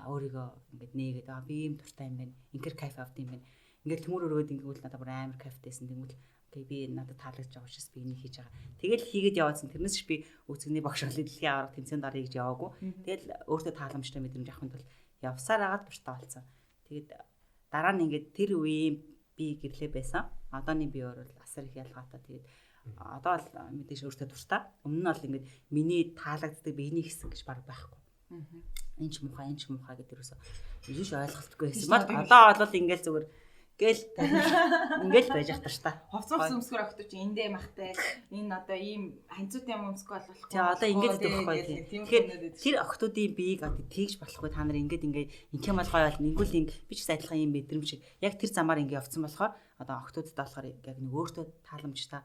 өөрийгөө ингээд нээгээд аа би ийм дуртай юм байна. Инкер кайф авд юм байна. Ингээд төмөр өрөөд ингэвэл надад бүр амар кайфтайсэн. Тэнгүүл окей би надад таалагдж байгаа учраас би энийг хийж байгаа. Тэгэл хийгээд яваадсан. Тэрнээс ч би үзэгний багш болоод дэлхийн аварга тэмцээнд орё гэж яваагүй. Тэгэл өөртөө тааламжтай мэдрэмж авахын тулд явсаар агаад дуртай болсон. Тэгээд дараа нь ингээд тэр үеийн би гэрлээ байсан. Одооны би өөр бол асар их ялгаатай. Тэгээд одоо бол мэдээж өөртөө дуртай. Өмнө нь бол ингээд миний таалагддаг би энийг хийсэн гэж баг байхгүй. Энэ ч муухай, энэ ч муухай гэдэг юусоо юуш ойлголтгүй байсан. Одоо бол ингээд зүгээр гээл ингээл байж ах дуртай. Хувцас өмсгөр огтуч эндээ махтай. Энэ одоо ийм ханцуутай юм өмсгөө бол болохгүй. Тэгээ одоо ингээд идэх байхгүй. Тэгэхээр тэр охтуудын биеийг одоо тэгж болохгүй та нар ингээд ингээд инх юм бол гоё бол ингүүл инг би ч гэсэн адилхан ийм мэдрэмж шиг яг тэр замаар ингээд явцсан болохоор одоо охтуудад болохоор яг нэг өөртөө тааламжтай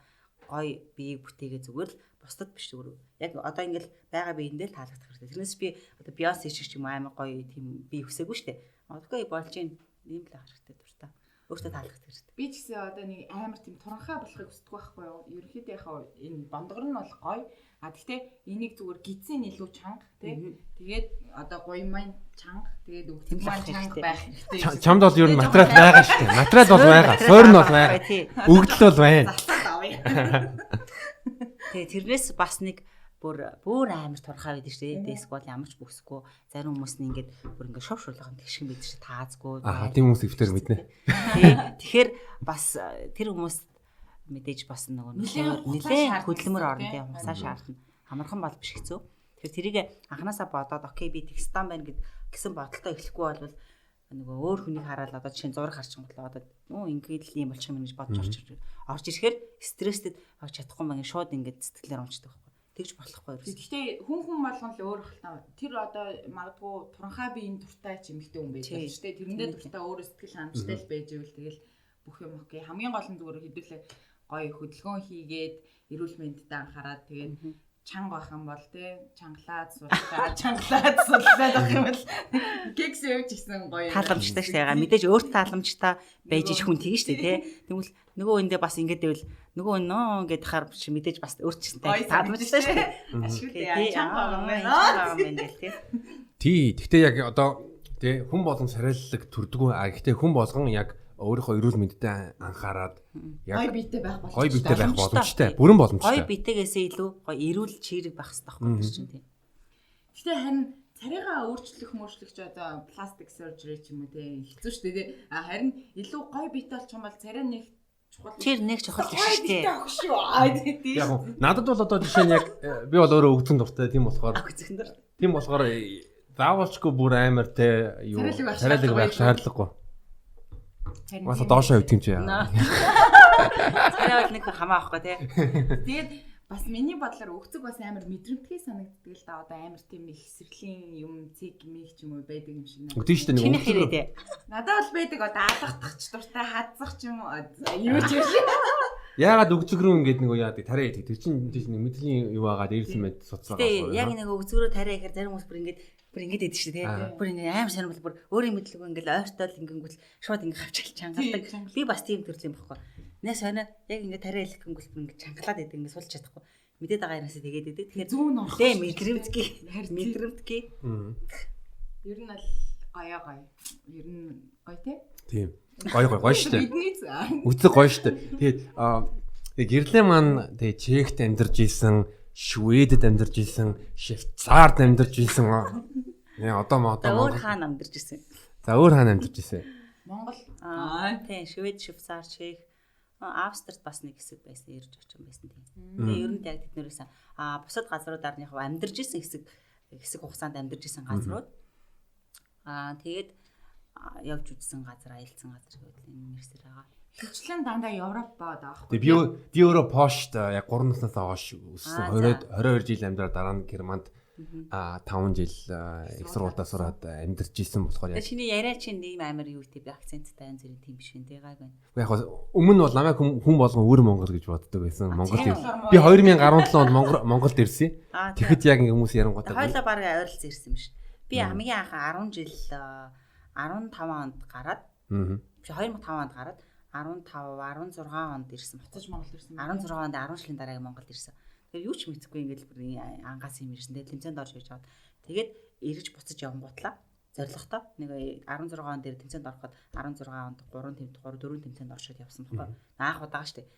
гоё биеийг бүтээгээ зүгээр л бусдад биш зүгээр. Яг одоо ингээд байгаа биендээ л таалагдах хэрэгтэй. Тэрнээс би одоо Beyoncé шиг ч юм амар гоё тийм бие хүсээгүй шүү дээ. Окей болж гин ийм л хэрэгтэй дуртай. Өөртөө таалагдах хэрэгтэй. Би ч гэсэн одоо нэг амар тийм туранхай болохыг хүсдэг байхгүй юу? Ерөнхийдөө яхаа энэ бондгор нь бол гоё. А тэгтээ энийг зүгээр гидсийн илүү чанга тий. Тэгээд одоо гоё маань чанга, тэгээд өгдөг маань чанга байх хэрэгтэй. Чамд бол ер нь материал байгаа шүү дээ. Материал бол байгаа, суурь нь бол байгаа. Өгдөл бол байна. Засаад авъя. Тэгээ тэрнээс бас нэг бүр амар турхаа байдаг шүү дээ. Дээсг бол ямар ч бүсгүй. Зарим хүмүүс нь ингээд бүр ингээд шов шулган тэгшин байдаг шүү таазгүй. Аа тийм хүмүүс өвтөр мэднэ. Тий. Тэгэхээр бас тэр хүмүүс мэдээж бас нөгөө нэлээд хөдөлмөр орно тийм хугацаа шаардна. Амархан бол биш хэцүү. Тэгэхээр тэрийг анханасаа бодоод окей би тэгстан байна гэсэн бодолтой эхлэхгүй бол нөгөө өөр хүнийг хараад одоо жишээ нь зураг харчингуул одоо нөө ингээд л юм болчих юм гэж бодож орж ирэхээр стресстэд чадахгүй маа шууд ингээд сэтгэлээр унцдаг байхгүй. Тэгж болохгүй ерөөс. Гэхдээ хүн болгон л өөр хальтаа. Тэр одоо магадгүй туранхай биеийн дуртай ч эмэгтэй хүн байж байгаа шүү дээ. Тэрэндээ дуртай өөрөө сэтгэл хангамжтай л байж ивэл тэгэл бүх юм окей. Хамгийн гол нь зүгээр хэдүүлээ гоё хөдөлгөөн хийгээд эрүүл мэндэд анхаарад тэгээд чанга байх юм бол тий чангалаад суулгаад чангалаад суулгаад байх юм бол кекс явж гисэн гоё тааламжтай шүү дээ. Мэдээж өөрт тааламжтай байж ич хүн тэгэн шүү дээ тий. Тэгвэл нөгөө үндэ бас ингэж байвал нөгөө нөө гэд хахаар чи мэдээж бас өөрт чинь тааламжтай шүү дээ. Ашгүй чанга байгаа юм байна гэл тий. Тий. Гэхдээ яг одоо тий хүн болгон царайлаг төрдгөө. А гэхдээ хүн болгон яг өөрийнхөө эрүүл мэндэд анхаарад яг гой биетэй байх боломжтой. Гой биетэй байх боломжтой. Бүрэн боломжтой. Гой биетэйгээсээ илүү гой эрүүл чирэг байх хэрэгтэй байхгүй чинь тийм. Гэтэ харин царайгаа өөрчлөх мөрчлөх ч одоо пластик surgery ч юм уу тийм хэцүү шүү дээ. А харин илүү гой биетэй болчих юм бол царай нэг чухал. Тэр нэг чухал биш шүү дээ. Шүү. Аа тийм. Яг надад бол одоо жишээ нь яг би бол өөрөө өгцөн дуртай тийм болохоор. Өгцөн дуртай. Тийм болохоор заавалчгүй бүр амар те юу царайлаг байх шаардлагагүй. Бас доошоо өвдөг юм чи яа. Царай бол нэг хамаа авахгүй тий. Тэгээд бас миний бодлоор өгцөг бас амар мэдрэмтгий санагддаг л да. Одоо амар тийм их сэрлийн юм цэг мэг ч юм уу байдаг юм шиг надад. Тийм шүү дээ нэг өгцөг. Тий. Надад бол байдаг одоо алгадах ч дуртай хадсах ч юм уу юу ч юм. Яагаад өгцөг рүү ингээд нэг яадаг тариа идэг. Тэр чинь тийш нэг мэдлийн юу агаад ирсэн мэд суцгаа. Тий яг нэг өгцөг рүү тариа ихээр зарим хүмүүс бүр ингээд бүр ингэж идэв шүү дээ. Бүр ингэ амар сонирхол бүр өөрийн мэдлэг ингээл ойртол ингэнгүүт шууд ингэ хавчаал чангалдаг. Би бас тийм төрлийн байхгүй. Нэ сонио яг ингэ тариа илэх гингүүл бүр ингэ чангалаад идэг ингэ сулж чадахгүй. Мэдээд байгаа юмсаа тэгээд идэг. Тэгэхээр зүүн орох. Тэ мэдрэмтгий. Мэдрэмтгий. Ер нь бол гоё гоё. Ер нь гоё тий? Тийм. Гоё гоё гоё шүү дээ. Бидний Үзэг гоё шүү дээ. Тэгээд гэрлээ маань тэгээ Чехт амьдарч исэн, Шведэд амьдарч исэн, Швейцард амьдарч исэн. Нэ одоо өөр хаана амьдарч исэн. За өөр хаана амьдарч исэн. Монгол. Тийм, Швед, Швейцар, Чех, Австрид бас нэг хэсэг байсан, ирж очин байсан тийм. Тэгээ ер нь яг тэднэрээс бусад газруудаар нь яг амьдарч исэн хэсэг хугацаанд амьдарч исэн газрууд. Тэгээд явж үзсэн газар, аялсан газар гэвэл энэ мэрсэр байгаа. Хөвчлэн дандаа Европ баад аахгүй. Тэгээ би өөрөө Польшд яг 3 наснаас хойш өссөн. 22 жил амьдраад дараа нь Германд 5 жил их сургуульдаа сураад амьдарч исэн болохоор яг чиний яриа чинь ийм амар юу гэдэг би акценттай янз бүрийн тийм биш вэ те гайг байна. Яг өмнө нь бол намайг хүн болгон өөр Монгол гэж боддог байсан. Монголд би 2017 онд Монголд ирсэн. Тэгэхэд яг ингэ хүмүүс ярангуйтай. Хойлоо баг ойролцоо ирсэн юм шиг. Би хамгийн анх 10 жил 15 онд гараад би 2005 онд гараад 15 16 онд ирсэн. Буцаж Монголд ирсэн. 16 онд 10 жилийн дараа Монголд ирсэн. Тэгэхээр юу ч мэдэхгүй ингээд бүр ангаас юм ирсэн. Тэгээд тэмцээнд орж ирж аваад. Тэгээд эргэж буцаж явангуутлаа. Зорилготой. Нэг 16 он дээр тэмцээнд ороход 16 онд 3 4 тэмцээнд оршоод явсан байхгүй. Анх удаага штэ.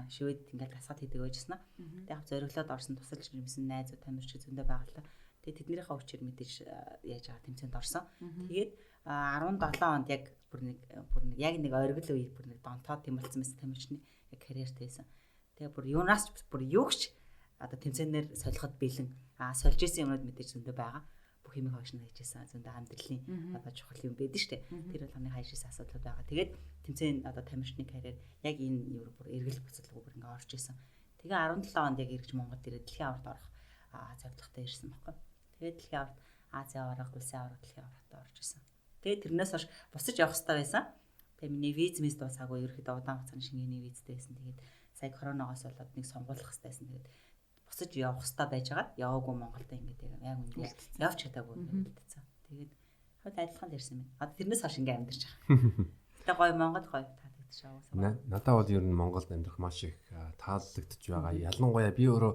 Швед ингээд дасгал хийдэг байжсэн. Тэгээд яг зориглоод орсон тусалж юмсан найзууд тамирч зөндөө байгаа л та. Тэгээд тэднийхээ хүчээр мэдээж яаж байгаа тэмцээнд орсон. Тэгээд 17 онд яг бүр нэг яг нэг оргил үе бүр нэг донтоод тийм болсон байсан тамирчны яг карьертэй байсан. Тэгээ бүр юунаас ч бүр юу ч одоо тэмцээнээр солиход бэлэн. Сольж исэн юмнууд мэдээж зөндөө байгаа. Бүх юмыг хойш нь хийжсэн зөндөө амьдралын одоо чухал юм байдаг шүү дээ. Тэр болгоны хайш исэн асуудлууд байгаа. Тэгээд тэмцээн одоо тамирчны карьер яг энэ юу бүр эргэл буцалгүй бүр ингээ орж исэн. Тэгээ 17 онд яг эргэж Монголд ирээд дэлхийн аварт орох зорилготой ирсэн байхгүй. Тэгээд дэлхийн аварт Азийн аварга, улсын аварга, дэлхийн авартаа орж исэн. Тэгээд тэрнээс хойш буцаж явах хэрэгтэй байсан. Тэгээ миний виз мэс дуусаагүй ерөөхдөө удаан хугацааны шингэний визтэй байсан. Тэгээд сая коронавигоос болоод нэг сонгуулах хэрэгтэй байсан. Тэгээд буцаж явах хэрэгтэй байжгаад яваагүй Монголд ингээд яг үнэндээ явж чадаагүй ингээд үлдсэн. Тэгээд хавьд адилхан л ирсэн юм. Одоо тэрнээс хойш ингээд амьдарч байгаа. Гэтэ гоё Монгол гоё таалагдчих аа. Надад бол ер нь Монголд амьдрах маш их таалагдж байгаа. Ялангуяа би өөрөө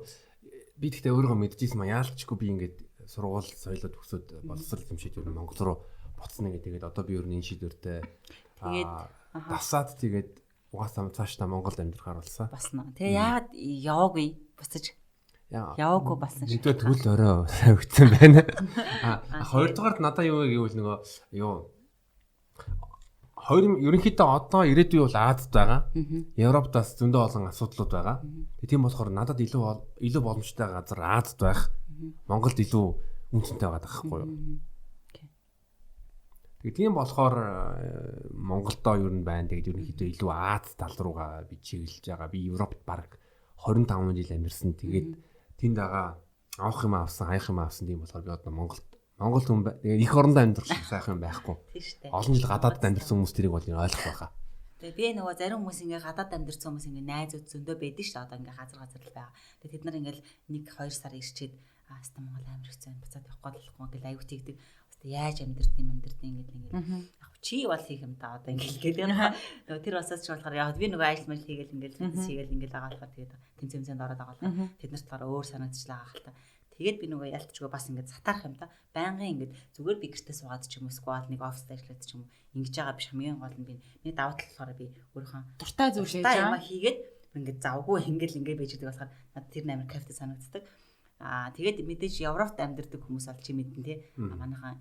би тэгтээ өөрийгөө мэдчихсэн маа яалчгүй би ингээд сургууль соёлоо төгсөөд боловсрол юм шиг ер нь Монгол руу буцна гэдэг. Тэгээд одоо би ер нь энэ шийдвэртэй тэгээд дасаад тэгээд угаасаа цаашдаа Монголд амьдрахаар болсон. Болно. Тэгээ яагаад яваагүй буцаж яваагүй болсон шиг. Нэгдүгээр тэгвэл орой тавигдсан байна. Хоёрдугаарт надаа юу гэвэл нөгөө юу хоёр ерөнхийдөө одоо ирээдүй бол Азад байгаа. Европт бас зөндөө олон асуудлууд байгаа. Тийм болохоор надад илүү боломжтой газар Азад байх. Монголд илүү үнцэнтэй байгаа байхгүй юу? Тэгээ тийм болохоор Монголдоо ер нь байна. Тэгээд ерөнхийдөө илүү Аз тал руугаа би чиглэж байгаа. Би Европт бараг 25 жил амьдарсан. Тэгээд тэнд байгаа авах юм авсан, хаях юм авсан. Тийм болохоор би одоо Монгол хүн тэгээд их орондоо амьдрах шиг сайхан юм байхгүй. Тийм шүү дээ. Олон жил гадаадд амьдарсан хүмүүс тэрийг бол ойлгох байхаа. Тэгээ би нөгөө зарим хүмүүс ингээ гадаад амьдарсан хүмүүс ингээ найзууд зөндөө байдаг шүү дээ. Одоо ингээ газар газар л байгаа. Тэгээ тэд нар ингээл 1-2 сар ирчээд аста Монгол амар хэцүү байна. Буцаад явахгүй болохгүй ингээл аюу тэгдэг. Яаж амьдэрд юм ингээд яг чи бол хийх юм да одоо ингээл гэдэг юм. Нөгөө тэр басаас ч болохоор яг би нөгөө ажил мэл хийгээл ингээл бизнес хийгээл ингээл байгаа болохоор тэгээд тэмцээн ороод байгаа болохоор тэд нарт болохоор өөр санагдчихлаа байгаа л та. Тэгээд би нөгөө ялтчгүй бас ингээд сатарах юм та. Байнгын ингээд зүгээр би гэртээ суугаад ч юм уу эсвэл нэг оффист ажиллаад ч юм уу ингэж байгаа биш хамгийн гол нь би миний давуу тал болохоор би өөрийнхөө дуртай зүйл хийж байгаа юм хийгээд ингээд завгүй ингээл ингээд байж байгаа болохоор надад тэр амар кайфтай санагддаг. Тэгээд мэдээж Европт амьдардаг хүмүүс бол чи мэднэ те. Манайхан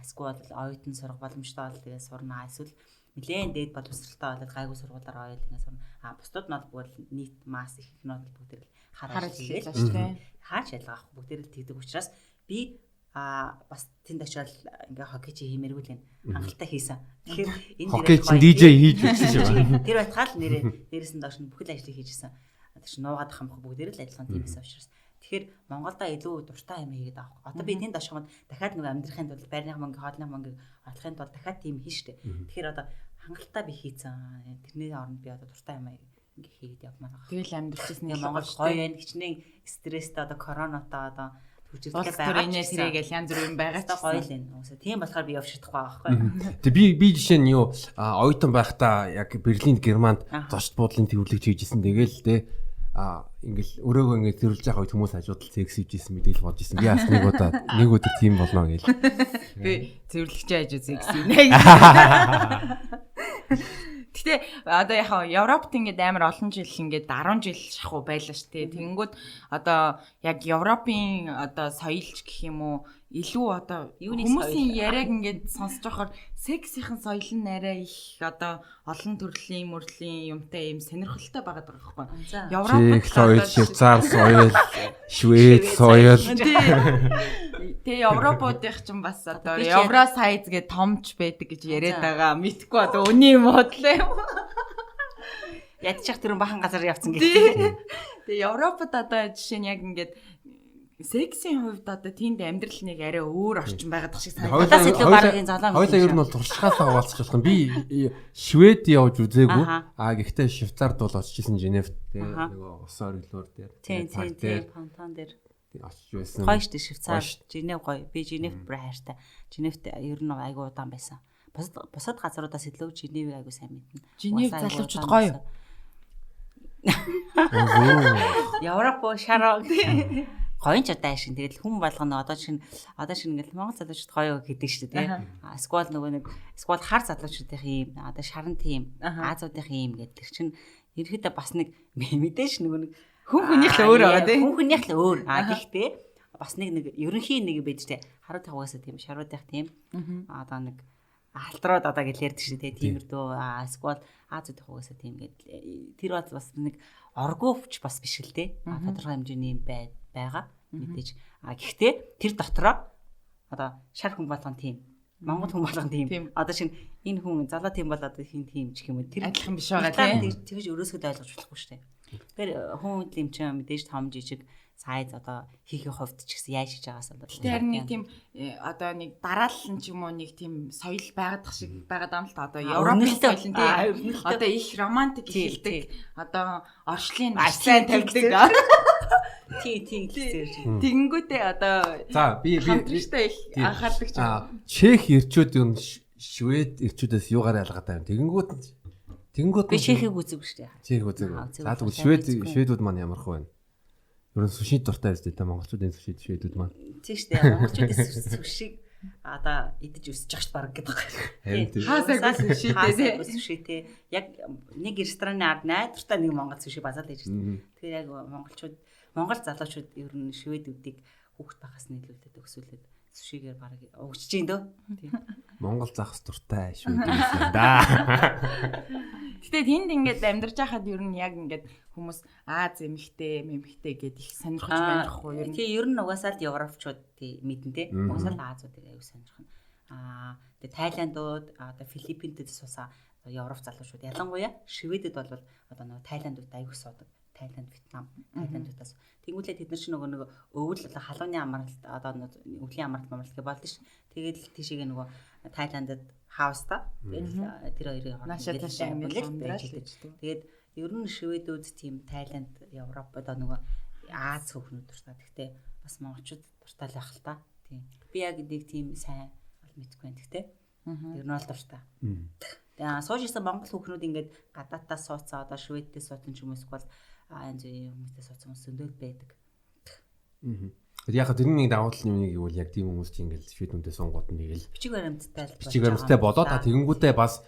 эсвэл оюутан сурах боломжтой бол тэгээ сурна. Эсвэл нэлээд дээд боловсралтай болоод гайгүй сургуулиар оёл ингэ сурна. Бусдууд нь бол бүгд нийт масс их их нь бол бүгд л хар ажил хийгээл шүү дээ. Хаач ялгаахгүй бүгд л тэгдэг учраас би бас тэнд очиод ингээ хоккей чи хиймээргүй л юм. Хангалттай хийсэн. Тэгэхээр энэ хоккей чи DJ хийж үзсэн шүү. Тэр байтгаал нэрээ дээрээс нь доош нь бүхэл ажлыг хийжсэн. Тэр чинь нуугаад хамх бүгдээр л адилхан тийм байсан учраас. Тэгэхээр Монголдо илүү дуртай юм хийгээд байгаа. Одоо би тэнд очиход дахиад нэг амьдрахын тулд байрны мөнгө, хоолны мөнгө олохын тулд дахиад тийм хийн штэ. Тэгэхээр одоо хангалттай би хийцэн. Тэрний оронд би одоо дуртай юм ингээ хийгээд явмаар байгаа. Тэгэл амьдрчихсан юм Монгол гоё байна. Хичнээн стресстэй одоо коронатай одоо түжирлээ байгаа. Улс төрийн янз бүр юм байгаа ч гоё л энэ. Үгүй тийм болохоор би явж чадахгүй байгаа байхгүй. Тэг би жишээ нь юу оюутан байхдаа яг Берлинд Германд зочд буудлын төвлөгч хийжсэн. Тэгэл те ингээл өрөөгөө ингээд зөрүүлж байгаа үед хүмүүс хажуудал секс хийж исэн мэдээлэл бодож исэн. Би бас нэг удаа нэг өдөр тийм болно гэл. Би зөрлөгчийн хажуу секс хийнэ. Гэтэ одоо яхаа Европт ингээд амар олон жил ингээд 10 жил шахуу байлаа шүү дээ. Тэгэнгүүт одоо яг Европын одоо соёлч гэх юм уу илүү одоо хүмүүсийн яриаг ингээд сонсож байхаар сексийн соёл нь арай их одоо олон төрлийн мөрлийн юмтай юм сонирхолтой байгаад байгаа байхгүй. Европт соёл, Швейцар соёл, Швед соёл. Тэгээ Европуудынх ч бас одоо Евро сайз гэ томч байдаг гэж яриад байгаа. Мэдхгүй одоо өний юм бодлоо юм. Ядчих тэрэн бахан газар явцсан гэх. Тэгээ Европод одоо жишээ нь яг ингээд сексийн хувьд одоо тэнд амьдрал нэг арай өөр орчин байгаад шиг санагдаад. Илүү баргийн залуу. Хоёлаа ер нь бол туршихаасаа хаваалцах болох юм. Би Швед явж үзээгүй. Аа гэхдээ Швейцард бол очиж исэн Женевт те нөгөө усан ориглоор дээр. Тийм тийм фонтан дээр очиж байсан. Гоё шүү дээ Швейцар. Женев гоё. Би Женевт бүр хайртай. Женевт ер нь айгүй удаан байсан. Бусад газруудаас илүү Женевийг айгүй сайн мэднэ. Женев залуучууд гоё. Европ шараа. Гоё ч одоо аашин. Тэгэл хүн болгоно одоо шинэ ингээл Монгол залуучууд гоё гэдэг шүү дээ тий. Эсвэл нөгөө нэг эсвэл хар залуучуудын юм одоо шаран тийм Азиудын юм гэдэг. Тэр чинь ерөөдөө бас нэг мэдээж нөгөө нэг хүн хүнийх л өөр байгаа тий. Хүн хүнийх л өөр. А гэхдээ бас нэг ерөнхий нэг байдаг тий. Харуудын угаасаа тийм, шаруудынх тийм. Одоо нэг алтрууд одоо гэж ярьдаг шүү дээ. Тиймэрдүү эсвэл Азиудын угаасаа тийм гэдэг. Тэр бас нэг оргууч бас биш л тий. Тодорхой хэмжээний юм байгаа мэдээж. А гэхдээ тэр дотроо одоо шар хүн болгон тийм, Монгол хүн болгон тийм. Одоо шинэ энэ хүн залуу тийм бол одоо хин тийм ч гэх юм уу тэр адилхан биш байгаа тийм. Тэгж өрөөсгөд ойлгож болохгүй шүү дээ. Тэгэхээр хүн юм чинь мэдээж том жижиг сайз одоо хийхээ хувьд ч гэсэн яаж хийж байгаас бол. Гэтэ харин нэг тийм одоо нэг дараалал ч юм уу нэг тийм соёл байгаад шиг байгаад юм л та одоо Европын соёл нь тийм. Одоо их романтик эхэлдэг. Одоо орчлын сайн тавьдаг. Тий, тий гэсэн. Тэгэнгүүтээ одоо за би хамтраштай их анхаардаг ч юм. Чех эрчүүд юм Швед эрчүүдээс юугаар ялгаатай юм. Тэгэнгүүт би Чехийг үзээгүй шүү дээ. Чех үзээгүй. За тэгвэл Шведүүд маань ямар хөө вэ? Ер нь сушид дуртай байж тээ монголчуудын сушид шведүүд маань. Тийм шүү дээ. Монголчуудын сушиг одоо идэж өсөж байгаа шүү баг гэдэг байна. Хаасаагүй сушитэй тий. Сушитэй. Яг нэг рестораны ард найдвартай нэг монгол суши базаад байж байна. Тэгэхээр яг монголчууд Монгол залуучууд ер нь шведүүдийг хүүхд багаас нийлүүлээд өсвөлээд сушигээр баг угжиж гин дөө. Тийм. Монгол захс дуртай швед байсан да. Гэтэ тэнд ингээд амьдарч байхад ер нь яг ингээд хүмүүс Аз эмэгтэй, мэмэгтэй гэд их сонирхож байх уу ер нь. Тий, ер нь угаасаа л европчууд тий мэдэн тий. Угаасаа л Азуудыг аюу сонирхно. Аа, тэгээ Тайландууд, одоо Филиппинтэд суусан Европ залуучууд ялангуяа Шведэд бол одоо нөгөө Тайландууд аюу суудаг. Тайланд, Вьетнам, Тайландуудаас. Тэнгүүлээ тэд нар чинь нөгөө нэг өвөл одоо халууны амралт одоо өвлийн амралт амралт гэж болдсон ш. Тэгээд тийшээгээ нөгөө Тайландд хауста. Тэгээд тэр хоёрын хооронд байж байдаг. Тэгээд ер нь шведүүд тийм Тайланд, Европ одоо нөгөө Аз хөхнүүд дуртай. Гэхдээ бас монголчууд дуртай л байх л та. Тийм. Би яг нэг тийм сайн бол мэдэхгүй байна. Гэхдээ ер нь бол дуртай. Тэгээ сууж исэн монгол хүүхнүүд ингээд гадааддаа сууцаа одоо шведтэй суусан ч юм уу эсвэл янз бүрийн хүмүүстэй сууцсан хүмүүс зөндөл байдаг. Яг тэрний нэг давуу тал юм нэг гэвэл яг тийм хүмүүс чинь ингээл шведүүдээ сунгууд нь тэгэл бичиг баримттай л бичиг баримттай болоод та тэгэнгүүтээ бас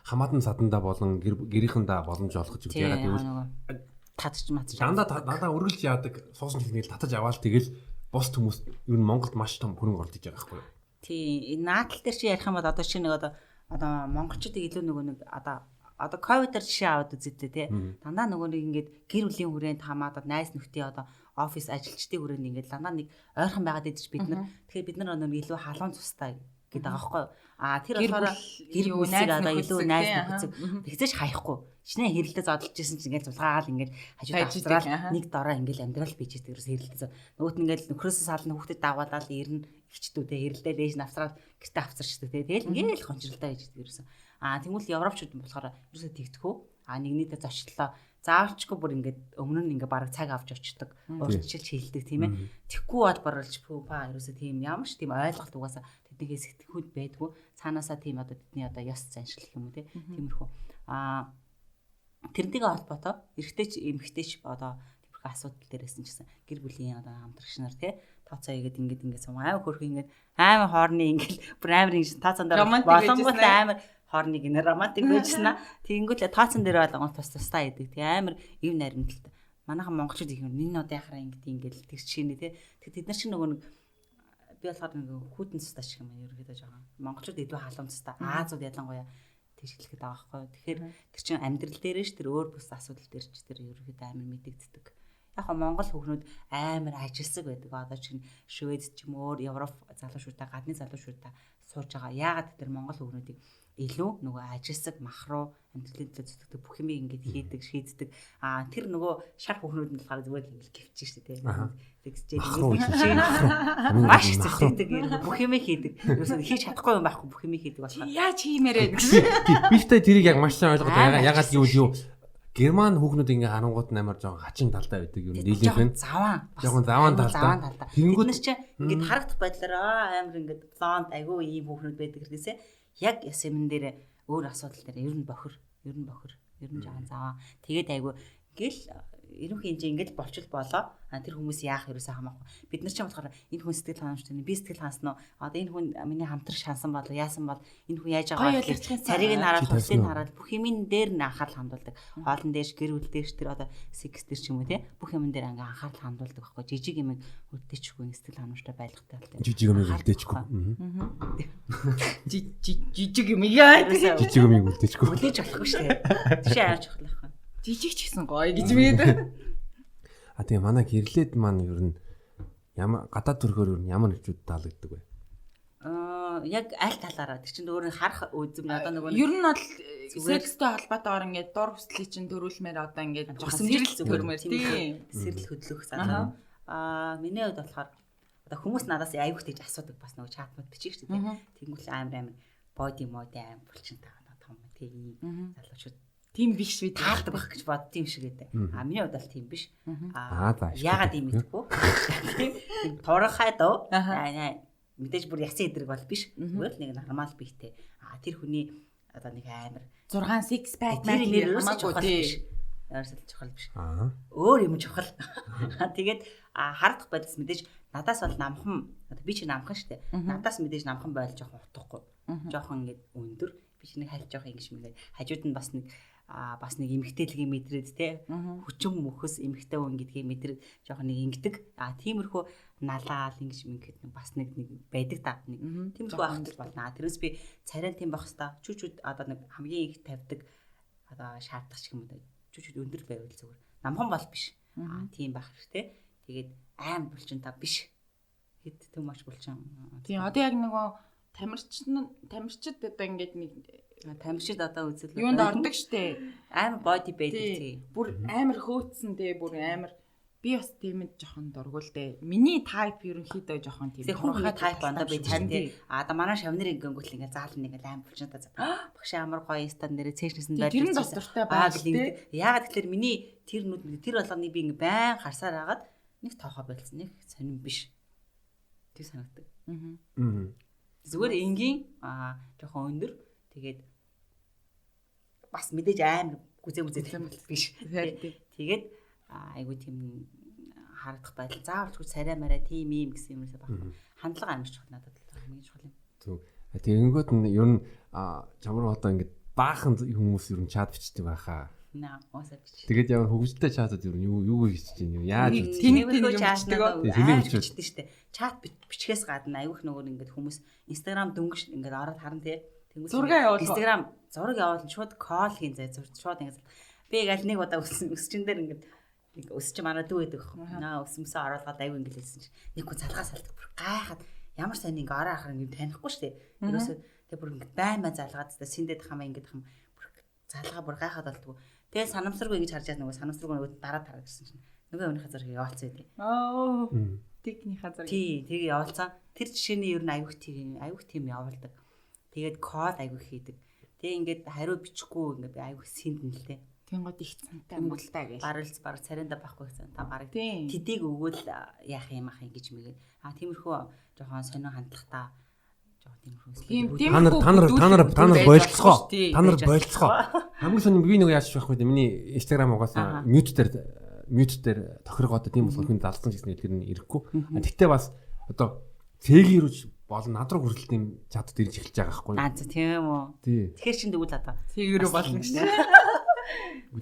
хамаатан садандаа болон гэрийнхэндээ боломж олгож өгдөг. Яг гэвэл татж матж дандаа үргэлж яадаг суусан чинь тэгэл татаж аваал тэгэл бус хүмүүс ер нь Монголд маш том хөрөнгө оруулж байгаа байхгүй юу? Тийм. Наадал дээр чи ярих юм бол одоо чи нэг одоо монголчуудыг илүү нөгөө нэг одоо ковидор жишээ аваад үзээ тий. Дандаа нөгөө нэг ингээд гэр бүлийн хүрээнд хамаад найз нөхдийн одоо офис ажилчдын хүрээнд ингээд дандаа нэг ойрхон байгаад идэж бид нар. Тэгэхээр бид нар нөгөө илүү халуун цустай гэдэг байгаа байхгүй юу? А тэр болохоор гэр бүлийг одоо илүү найз нөхөцөг тэгзээш хаяхгүй. Шинэ хэрэлдээ зодолж исэн чинь ингээд зулгаагаал ингээд хажууд авцраал нэг дороо ингээд амьдрал бийж идэг ерөөс хэрэлдээ. Нөгөөт нь ингээд нөхрөөсөө сална хүүхдэд дагуулаад ирнэ ихчдүүдээ хэрэлдээ дээш нь авцраал гэртээ авцарчдаг тий. Тэгэл ингээд л хончролтой байж идэг ерөөсөө. А тэгвэл европчууд болохоор ерөөсөө тэгдэхүү. А нэгнийдээ зочлоо. Заавчгүй бүр ингээд өмнө нь ингээд бараг цаг авч очдог. Урьдчилж хийлдэг тийм ээ. Тэгэхгүй бол баралж пүү па ерөөсөө тийм ямар ч тийм ойлголт угаасаа тэднийхээ сэтгхүүд байдгүй. Цаанаасаа тийм одоо тэдний одоо ёс заншил гэх юм уу тий. Тиймэрхүү. А Тэрнтэйгээ холбоотой эрэгтэй ч эмэгтэй ч одоо тиймэрхүү асуудал дээрээс нь ч гэсэн гэр бүлийн одоо хамтрагч нар тий тооцоо хийгээд ингээд ингээд сум амар хөрх ингээд амар хоорны ингээд бүр амар ингэж тооцоон дээр болонгууд амар хоорны гинэ романтик байжсэн аа. Тэгэнгүүт тооцоон дээр болгон тус тусдаа идэг. Тэг амар ив наримталтай. Манайхан монголчууд их юм энэ одоо яхаараа ингээд ингээд тэр жишээ нэ тий. Тэг тэд нар чинь нөгөө нэг би болохоор нэг хүйтэн цустай шиг юм ерөөхдөө жоохон. Монголчууд илүү халуун цустай. Аазууд ялангуяа тийш хэлэхэд байгаа байхгүй. Тэгэхээр тэр чинь амьдрал дээрээ ш тэр өөр бус асуудал дээр ч тэр ерөөхдөө амар мэдэгддэг. Яг хоо Монгол хүүхнүүд амар ажилсаг байдаг. Одоо чинь Швед ч юм өөр Европ залуучуудаа гадны залуучуудаа сууж байгаа. Яагаад тэр Монгол хүүхнүүдийг илүү нөгөө ажилсаг махруу амьдралын төлөө зүтгэдэг бүх юмыг ингээд хийдэг, шийддэг. Аа тэр нөгөө шар хүүхнүүд нь болохоор зүгээр л ингээд гівчих шүү дээ. Тэгсчээ маш их зүтгэдэг, бүх юмыг хийдэг. Ерөөсөө хийж чадахгүй юм байхгүй бүх юмыг хийдэг болохоор. Яаж хиймээрээ. Би ч тэрийг яг маш сайн ойлгоод байгаа. Ягаад гэвэл юу Герман хүүхнүүд ингээ харангууд амар жоохон хачин талдаа байдаг юм нийлийнх нь. Заваан. Жоохон заваан талдаа. Тэнгүүд чинь ингээд харагдах байдлаараа амар ингээд блонд айгүй ийм хүүхнүүд байдаг гэсээ яг яс юм дээр өөр асуудал дээр ер нь бохир, ер нь бохир, ер нь жоохон заваан. Тэгээд айгүй ингээл ерөнхий хэмжээ ингээл болчил болоо. А тэр хүмүүс яах ерөөсөө хамаахгүй. Бид нар ч юм болохоор энэ хүн сэтгэл ханамжтай, би сэтгэл хансан уу? Одоо энэ хүн миний хамтрагч хансан бол яасан бол энэ хүн яаж байгаа вэ? Царийг нь хараад, хувцсыг нь хараад бүх юмын дээр нь анхаарал хандуулдаг. Хоолн дээрш, гэр бүл дээрш тэр одоо секс дээр ч юм уу те бүх юмн дээр ингээ анхаарал хандуулдаг байхгүй. Жижиг юм үлдээчихгүй сэтгэл ханамжтай байлгатай л. Жижиг юм үлдээчихгүй. Жижиг юм яа. Жижиг юм үлдээчихгүй. Үлдээж болохгүй шүү дээ. Жишээ ааж болох байхгүй. Жижиг ч гэсэн гоё гэж мэд. А тэгээ манай гэрлээд маань ер нь ямар гадаад төрхөөр ер нь ямар нэгчүүд таалагддаг вэ? Аа яг аль талаараа тэр чинь өөр нь харах үзэм одоо нөгөө ер нь бол секстэй холбоотойгоор ингээд дур хүслийг чинь төрүүлмээр одоо ингээд жоохон сэрэл төрмөр тийм сэрэл хөдлөх залуу. Аа миний хувьд болохоор одоо хүмүүс надаас аюух тэгж асуудаг бас нөгөө чатмод бичих шүү дээ. Тэнгүүл амар амар боди моди аим булчинтай том тийм залуучууд тийм биш би таалдаг байх гэж бодд юм шиг гэдэг. А миний хувьд бол тийм биш. Аа яагаад юм мэдэхгүй. Тийм туурхай дөө. Мэдээж бүр ясан эдрэг бол биш. Зүгээр л нэг нормал биетэй. А тэр хүний одоо нэг амар 6 six pack мэн хамаагүй биш. Ерөөсөө чухал биш. Өөр юм чухал. Тэгээд харагдах байдлаас мэдээж надаас бол намхан одоо би чи намхан штэ. Надаас мэдээж намхан байл жоохон утгагүй. Жоохон ингээд өндөр. Би чи нэг хальт жоохон ингэж мэгээд хажууд нь бас нэг бас нэг эмгтээлгийн мэдрээд те хүчин мөхөс эмгтэй хүн гэдгийг мэдрээд жоохон нэг ингэдэг. А тиймэрхүү налаал ингэж мингэхэд бас нэг нэг байдаг та нэг тиймэрхүү ахтал болно. Тэрээс би царай тийм байх хэвээр чүүчүүд одоо нэг хамгийн их тавьдаг одоо шаардах ч юм уу чүүчүүд өндөр байвал зүгээр. Намхан бол биш. А тийм байх хэрэгтэй. Тэгээд аим булчин та биш. Хэд too much булчин. Тийм одоо яг нөгөө тамирчид одоо ингээд нэг тамирчид одоо үзэл юунд ордог штэ. Амар body байдаг тий. Бүр амар хөөцсөн тий, бүр амар би бас тиймэд жоохон дургуул дээ. Миний type ерөнхийдөө жоохон тийм. Хүн type ондоо байдаг тий. А одоо манай шавнар ингэнгүүт л ингээ заална ингээ аим булчинтай за. Багш амар гоё стан нэрээ цээжнэсэн байж. Тэр нь бас дуртай байх тий. Яагаад тэгэхээр миний тэр нүд тэр болгоныг би ингээ байн харсаар хагаад нэг тоохоо болсон нэг сонирн биш. Тэр санагдаг. Аа. Зүгээр энгийн жоохон өндөр тэгээд бас мэдээж амар гүзээ гүзээ биш. Тэгээд айгуу тийм харагдах байдал заавалчгүй царай марай тийм юм гэсэн юмсаа баг. Хандлага амар чухал надад л хамгийн чухал юм. Зөв. Тэгэнгүүт нь ер нь чамруу одоо ингээд баахан хүмүүс ер нь чат бичдэг байхаа. Наа, уусаа бич. Тэгээд ямар хөгжилтэй чатад ер нь юу хийж чинь юм яаж үздэг. Тэнэг чатдаг. Тэнэг бичдэг штэ. Чат бичгээс гадна айгүйх нөгөө ингээд хүмүүс Instagram дөнгөж ингээд ороод харна тий. Зураг явуул. Instagram зураг явуулна шууд кол хийн зэ шууд ингээд би яг аль нэг удаа өсчин дээр ингээд нэг өсч манай дүү байдаг байхгүй. Наа өсөмсөө оруулаад айгүй ингээд хэлсэн чинь нэг хүн залгаа салдаг бүр гайхаад ямар сайн ингээд ороо ахаар ингээд танихгүй штэ. Ерөөсөө тэг бүр ингээд байн байн залгаад та сэндэд хамаа ингээд хам бүр залгаа бүр гайхаад болдгоо. Тэгээ санамсаргүй ингэж харж байгаа нөгөө санамсаргүй нөгөө дараа тараа гэсэн чинь нөгөө өмнөхөө зургийг явуулсан үү. Аа. Техникийн зураг. Тий, тэгээ явуулсан. Тэр жишээний ер нь аюух тийм явуулдаг. Тэгээд код аюух хийдэг. Тэгээ ингээд хариу бичихгүй ингээд би аюух сэндэн л дээ. Тэнгууд их цантай мөлтэй гээл. Барилц баг царинда байхгүй гэсэн. Та бараг тэдийг өгвөл яах юм ах юм гэж мэгээд. А тиймэрхүү жоохон сонин хандлагатай Жоо тиймэрхүү. Та нар болцгоо. Та нар болцгоо. Хамгийн сонин би нэг яаж байх вэ? Миний Instagram угаасаа mute дээр тохиргоотой тийм болохоор хүн залсан гэсэн хэлээр нь ирэхгүй. Тэгтээ бас одоо цэгийн рүү болон над руу хүртэл тийм чатд ирж эхэлж байгаа байхгүй юу? Аа тийм үү. Тэгэхээр чин тэгвэл одоо цэгийн рүү болно гэж.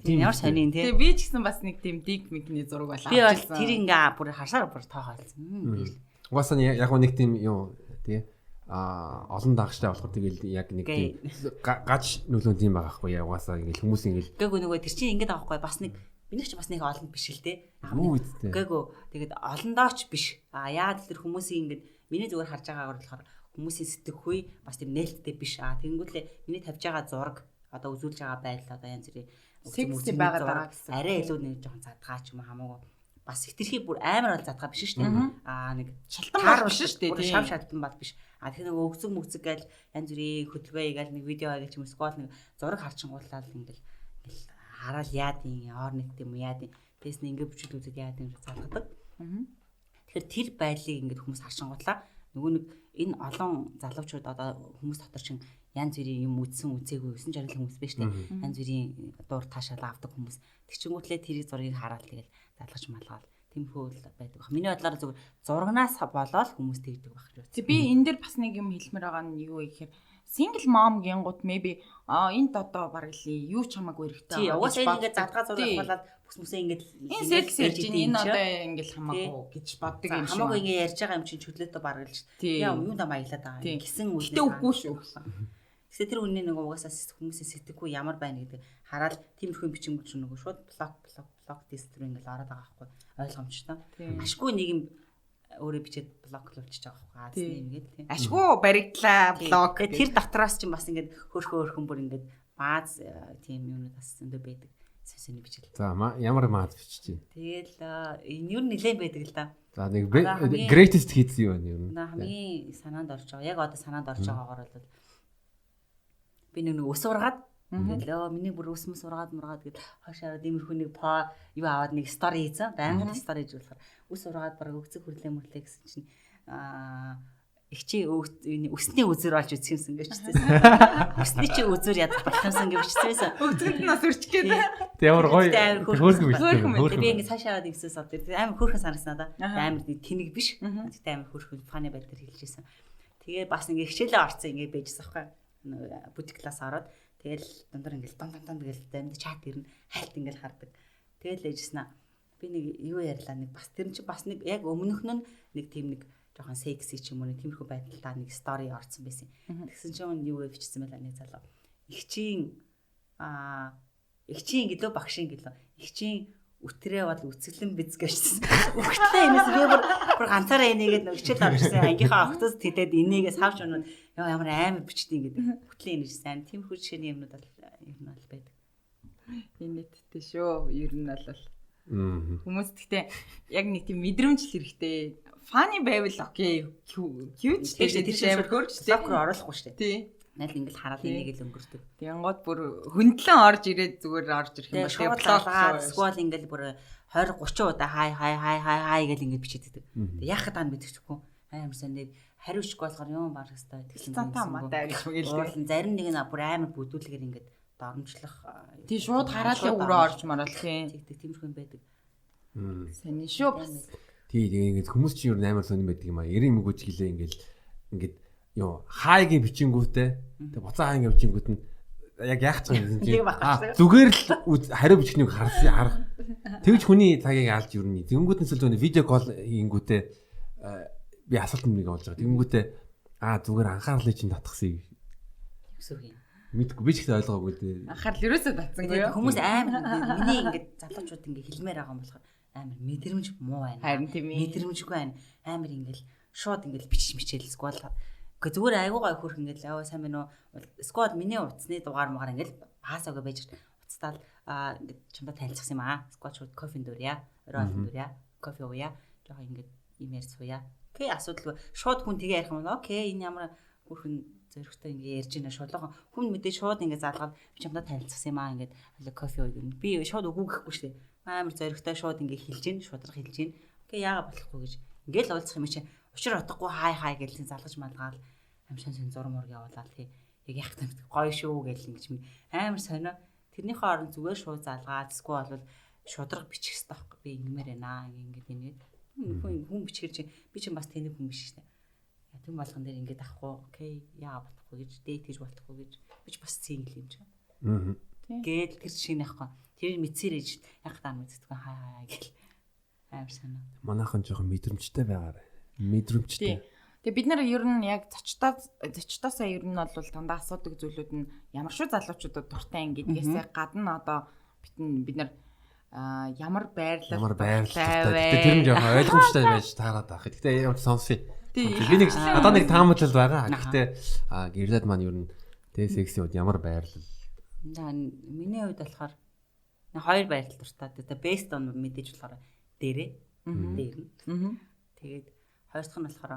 Тийм ямар сонин тий. Тэгээ би ч гэсэн бас нэг тийм дик микний зураг болоо. Би бол тэр ингээ бүр харсаар бүр тоохойлсон. Угаасаа яг нэг тийм юу тий олон дагчтай болохоор тэгэл яг нэг тийм гаж нөлөө тийм байгаа байхгүй яа угаасаа ингээл хүмүүс ингээл Гээгүй нөгөө тэр чинь ингээд байгаа байхгүй бас нэг миний ч бас нэг олон биш л дээ. Гээгүй тэгээд олондооч биш. А яагаад тэр хүмүүсийн ингээд миний зүгээр харж байгаагаар болохоор хүмүүсийн сэтгэхүй бас тийм нээлттэй биш. А тэгэнгүүтлээ миний тавьж байгаа зураг одоо үзүүлж байгаа байдал одоо янз бүрийн секси байгаад байгаа гэсэн. Арай илүү нэг жоохон задгаа ч юм уу хамаагүй бас хитрхи бүр амар бол задгаа биш шүү дээ. Аа нэг шалтан бол биш шүү дээ. Шав шалтан бол биш. А тэгэхээр нэг өгзөг мөгзөг гээл янз бүрийн хөдөлгөөн гээл нэг видео гээл ч юм эсвэл нэг зураг харчингуулаад ингээл ингээл хараал яад юм оор нэг тийм яад юм. Тэгээс нь ингээ бичүүл үзээд яад юм залгадаг. Тэгэхээр тэр байдлыг ингээд хүмүүс харчингуулаа нөгөө нэг энэ олон залуучууд одоо хүмүүс дотор чинь янз бүрийн юм үдсэн үзээгүй 9 60 хүмүүс байж тээ. Янз бүрийн дуур таашаал авдаг хүмүүс. Тэгчингүүтлээ тэрийг зургийг хараад тэгэл залгаж малгаал тиймэрхүү л байдаг баг. Миний бодлоор зүгээр зурагнаас болоод хүмүүс тэгдэг байх гэж байна. Би энэ дээр бас нэг юм хэлмээр байгаа нь юу вэ гэхээр single mom гингууд maybe энд одоо бараг л юу ч хамаагүй хэрэгтэй. Тий, угаасаа энэ ингээд задгаа зураг болоод бүс мүсээ ингээд энэ секс ярьж энэ одоо ингээд хамаагүй гэж боддог юм шиг. Хамаагүй ингээд ярьж байгаа юм чинь чөлөөтэй бараг л яа юм да маялаад байгаа юм гэсэн үгнээс. Гэтэ үгүй шүү. Тэгсээ тэр үнний нэг угаасаа хүмүүсийн сэтгэхгүй ямар байна гэдэг хараад тиймэрхүү бичингүүд ч нөгөө шууд блок тест рүү ингээл ороод байгаа байхгүй ойлгомжтой. Ашгүй нэг юм өөрөө бичээд блоклуулчихж байгаа байхгүй. Аасны юм гээд тийм. Ашгүй баригдлаа блок. Тэр дотроос ч бас ингээд хөөрхөн бүр ингээд мааз тийм юмнууд бас зөндөө байдаг. Сэсэний бичил. За ямар мааз бичиж чинь. Тэгэл энэ юу нэлээд байдаг л да. За нэг greatest hits юу вэ юм? Хамгийн санаанд орж байгаа. Яг одоо санаанд орж байгаагаар бол би нэг ус ургаад тэгэл миний бүр ус мөс ургаад мургаад гэд хойш хараад иймэрхүү нэг по юу аваад нэг стори хийсэн. Байнгын стори хийж болохоор ус ургаад баг өгцөг хүрлээ мүрлээ гэсэн чинь эгчийн өсний үзүр олж үзсэн гэж бичсэн. Өсний чи үзүр ядах болох юмсан гэж бичсэн. Өгцөнд нь бас өрчих гээд. Тэг ямар гоё хөөрхөн бичсэн. Би ингэ цаашаа аваад ингэсэн сод. Амар хөөрхөн санагдсан надаа. Амар тэнэг биш. Тэгтээ амар хөөрхөн фаны байдлаар хэлжсэн. Тэгээ бас ингэ хичээлээ орцсон ингэ байжсэн байхгүй. Бутик класс ороод тэгэл дундор ингээл дон дон дон тэгэл заримдаа чат ирнэ хальт ингээл хардаг. Тэгэл ээжсэн аа. Би нэг юу ярьлаа нэг бас тэр чинь бас нэг яг өмнөх нь нэг тийм нэг жоохон секси ч юм уу нэг тиймэрхүү байдлаа нэг стори орсон байсан. Тэгсэн чинь юу гэж бичсэн байлаа нэг залуу. Эгчийн гэлөө багшийн гэлөө. Эгчийн үтрээ бол үцгэлэн биз гэжсэн. Үхтлээ энэс би бүр ганцаараа энийгээд нэг хичээл орчихсан. Ангийнхаа октос тэдэд энийгээ савж унаад яа ямар амар бичдэг ингээд үхтлээ энэжсэн. Тиймэрхүү жишээний юмнууд бол ер нь бол байдаг. Инээдтэй шүү. Ер нь бол хүмүүс гэхдээ яг нэг тийм мэдрэмж л хэрэгтэй. Фаны байвал окей. Cute ч тэр амар хөөрч блок руу оруулахгүй шүү дээ. Тий. Найл ингээл хараад энийг л өнгөрдөг. Тэнгууд бүр хөндлөн орж ирээд зүгээр орж ирэх юм бол тэгээ блок эсвэл ингээл бүр 20 30 удаа хай хай хай хай хай гэл ингээд бичээддэг. Тэг яах гэдэг нь мэдчихгүй. Амар сайн нэг хариу ихгүй болохоор юм барах хэвээр тэгсэн цантаа матай гэж мэгэл. Зарим нэг нь бүр амар бүдүүлгээр ингээд доромжлох. Тий шууд хараалын өрөө орж марал тийм. Тэгдэг тиймэрхүү юм байдаг. Сайн шүү бас. Тий тэгээ ингээд хүмүүс чинь юу амар сонирн байдаг юм аа. 90 мөгөөж гэлээ ингээд ингээд юу хайгийн бичингүүтээ тэг буцаа хайгийн бичингүүт нь яг яах ч юм чинь зүгээр л хариу бичих нэг харсан харах тэгж хүний цагийг алж юрны тэгэнгүүт нь сэл видео кол хийнгүүтээ би асуулт нэг болж байгаа тэгэнгүүтээ зүгээр анхаарлыг чинь татгсан гэсэн үг юм мэдгүй би ч ихтэй ойлгоогүй дээ анхаарал ерөөсөө татсангүй юу хүмүүс амар миний ингээд залуучууд ингээд хэлмээр байгаа юм болохоор амар мэдрэмж муу байна харин тийм мэдрэмжгүй байна амар ингээд шууд ингээд бичиж мичээл эсвэл Гэхдээ зүгээр айгуу гой хөрх ингээл аа сайн байна уу? Эсвэл миний утасны дугаар мгаар ингээл баасаагүй байж уцтаал ингээд чамдаа танилцсан юм аа. Эсвэл шууд кофенд дурья, орой хоолнд дурья, кофе ууя. Жохоо ингээд юм ярьж сууя. Окей, асуудалгүй. Шууд хүн тэгээ ярих юм бол окей, энэ ямар хөрхөн зөрөгтэй ингээ ярьж байна. Шулуухан хүн мэдээ шууд ингээ залгаад би чамдаа танилцсан юм аа ингээд кофе ууя гэнэ. Би шууд үгүй гэхгүй шүү дээ. Амар зөрөгтэй шууд ингээ хэлж гин, шудраг хэлж гин. Окей, яага болохгүй гэж ингээл уулзах юм чи. Учир утгагүй хай хай гэлэн залгаж малгаал Амшин сэн зураг мураг явуулаад тий. Яг яах юм гоё шүү гэл ингэж амар сонио. Тэрнийхээ оронд зүгээр шууд залгаад эсвэл бол шудраг бичих хэрэгтэй байхгүй би ингэмээр байна ингээд ингээд хүн бичгэр чи би чинь бас тэнэг хүн биш шээ. Түн болгон дээр ингээд авахгүй окей яа болохгүй гэж дээт гэж болохгүй гэж би ч бас сингл юм чи. Аа. Гээл тэр жишээ нөхгүй. Тэр мэдсээр ээж яг таа мэддэг хай хай гэл амар санаа. Манайхан жоохон мэдрэмжтэй байгаарай. Мэдрэмжтэй. Тэгээ бид нар ер нь яг зочдоосаа ер нь бол дандаа асуудаг зүйлүүд нь ямар шүү залуучуудад дуртай юм гэдгээсээ гадна одоо бид нар ямар байрлал дуртай. Тэр нь жоохон ойлгомжтой байж таарад байх. Гэхдээ ямар ч сонсъё. Би нэг одоо нэг таамаглал байгаа. Гэхдээ гэрлээд маань ер нь тэ сексийн үед ямар байрлал? Миний хувьд болохоор хоёр байрлал дуртай. Тэгээ based on мэдээж болохоор дээрээ дээр нь. Тэгээд хоёр дахь нь болохоор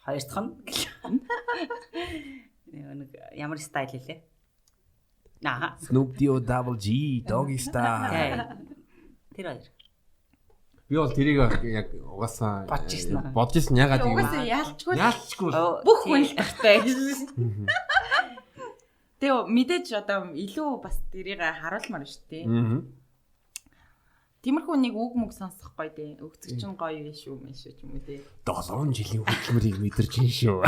хоёр дахь нь нэг ямар стайл хэлээ? Аа. Snoop D-O Double G Doggy Style. Тэр хоёр. Би бол тэрийг яг угаасаа бодож ирсэн ягаад гэвэл угаасаа ялчгүй бүх хүн л дуртай гэж. Тэгээ мэдээж одоо илүү бас тэрийг харуулмаар шүү дээ. Тиймэрхүү нэг үг мүг сонсох гоё дээ. Өгцөг чинь гоё юм шүү мэн шүү ч юм уу дээ. 7 жилийн хөдөлмөрийг мэдэрч ин шүү.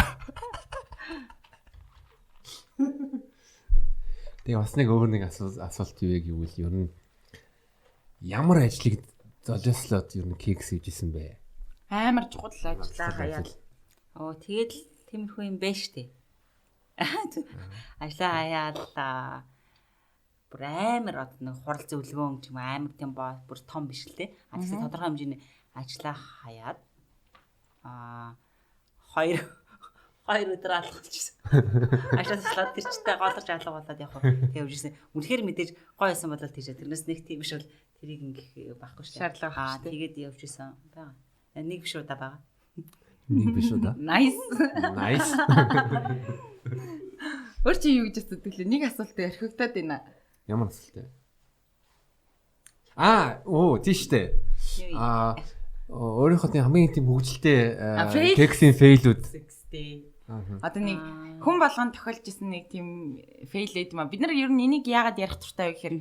Тэгээ бас нэг өөр нэг асуулт юу вэ гэвэл ер нь ямар ажлыг золиослоод ер нь кекс хийжсэн бэ? Амар чухал ажиллаа хаяад. Оо тэгээд л тиймэрхүү юм байна штэ. Ажлаа хаяад бүр амар одоо нэг хурал зөвлөгөөн ч юм амар тийм бүр том биш л те. А тэгсэн тодорхой хэмжээний ажлаа хаяад хоёр өдөр алгуулчихсан. Ажлаа таслаад тэр чигтээ голорч алга болоод яг тэг явжсэн. Үнэхээр мэдээж гоё байсан бол тийшээ. Тэрнээс нэг тийм биш бол тэрийг ингэх байхгүй шүү. Шаардлага аа тэгээд явж исэн байгаа. Нэг биш удаа байгаа. Нэг биш удаа. Nice. Nice. Өөр чи юу гэж асуудаг лээ? Нэг асуултыг орхигдоод байна. Ямар асуулт вэ? Аа, оо, тийм шүү дээ. Аа, өөрийнхөө тийм хамгийн тийм хөгжилтэй кексийн фейлүүд. Одоо нэг хүн болгон тохиолж исэн нэг тийм фейл эд юм а. Бид нар ер нь энийг яагаад ярих туфтаа вэ гэхээр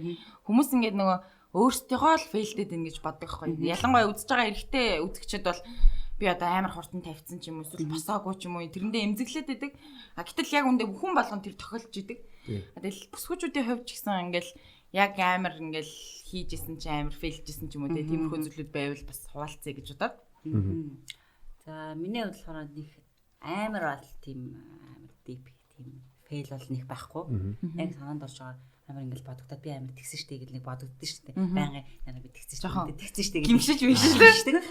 хүмүүс ингээд нөгөө өөрсдийнхөө л фейлдэд ин гэж боддог байхгүй. Ялангуяа үзэж байгаа эрэгтэй үзэгчид бол би одоо амар хурдан тавьсан ч юм уу эсвэл босоогүй ч юм уу тэрэндээ эмзэглээд байдаг. А гэтэл яг үндэ хүн болгон тэр тохиолж идэг. Тэгэл бүсгүүчүүдийн хувьд ч гэсэн ингээл яг амар ингээл хийж исэн чи амар фейлж исэн ч юм уу тиймэрхүү зүйлүүд байвал бас хуваалцъя гэж бодоод. За миний хувьд болохоор нэг амар бол тийм амар deep тийм фейл бол нэг байхгүй. Яг санаанд орж байгаа амар ингээл бодогдоод би амар тэгсэн штэ гэл нэг бодогдсон штэ. Байнгын яна би тэгсэн штэ. Тэгсэн штэ гэл гимшиж биш.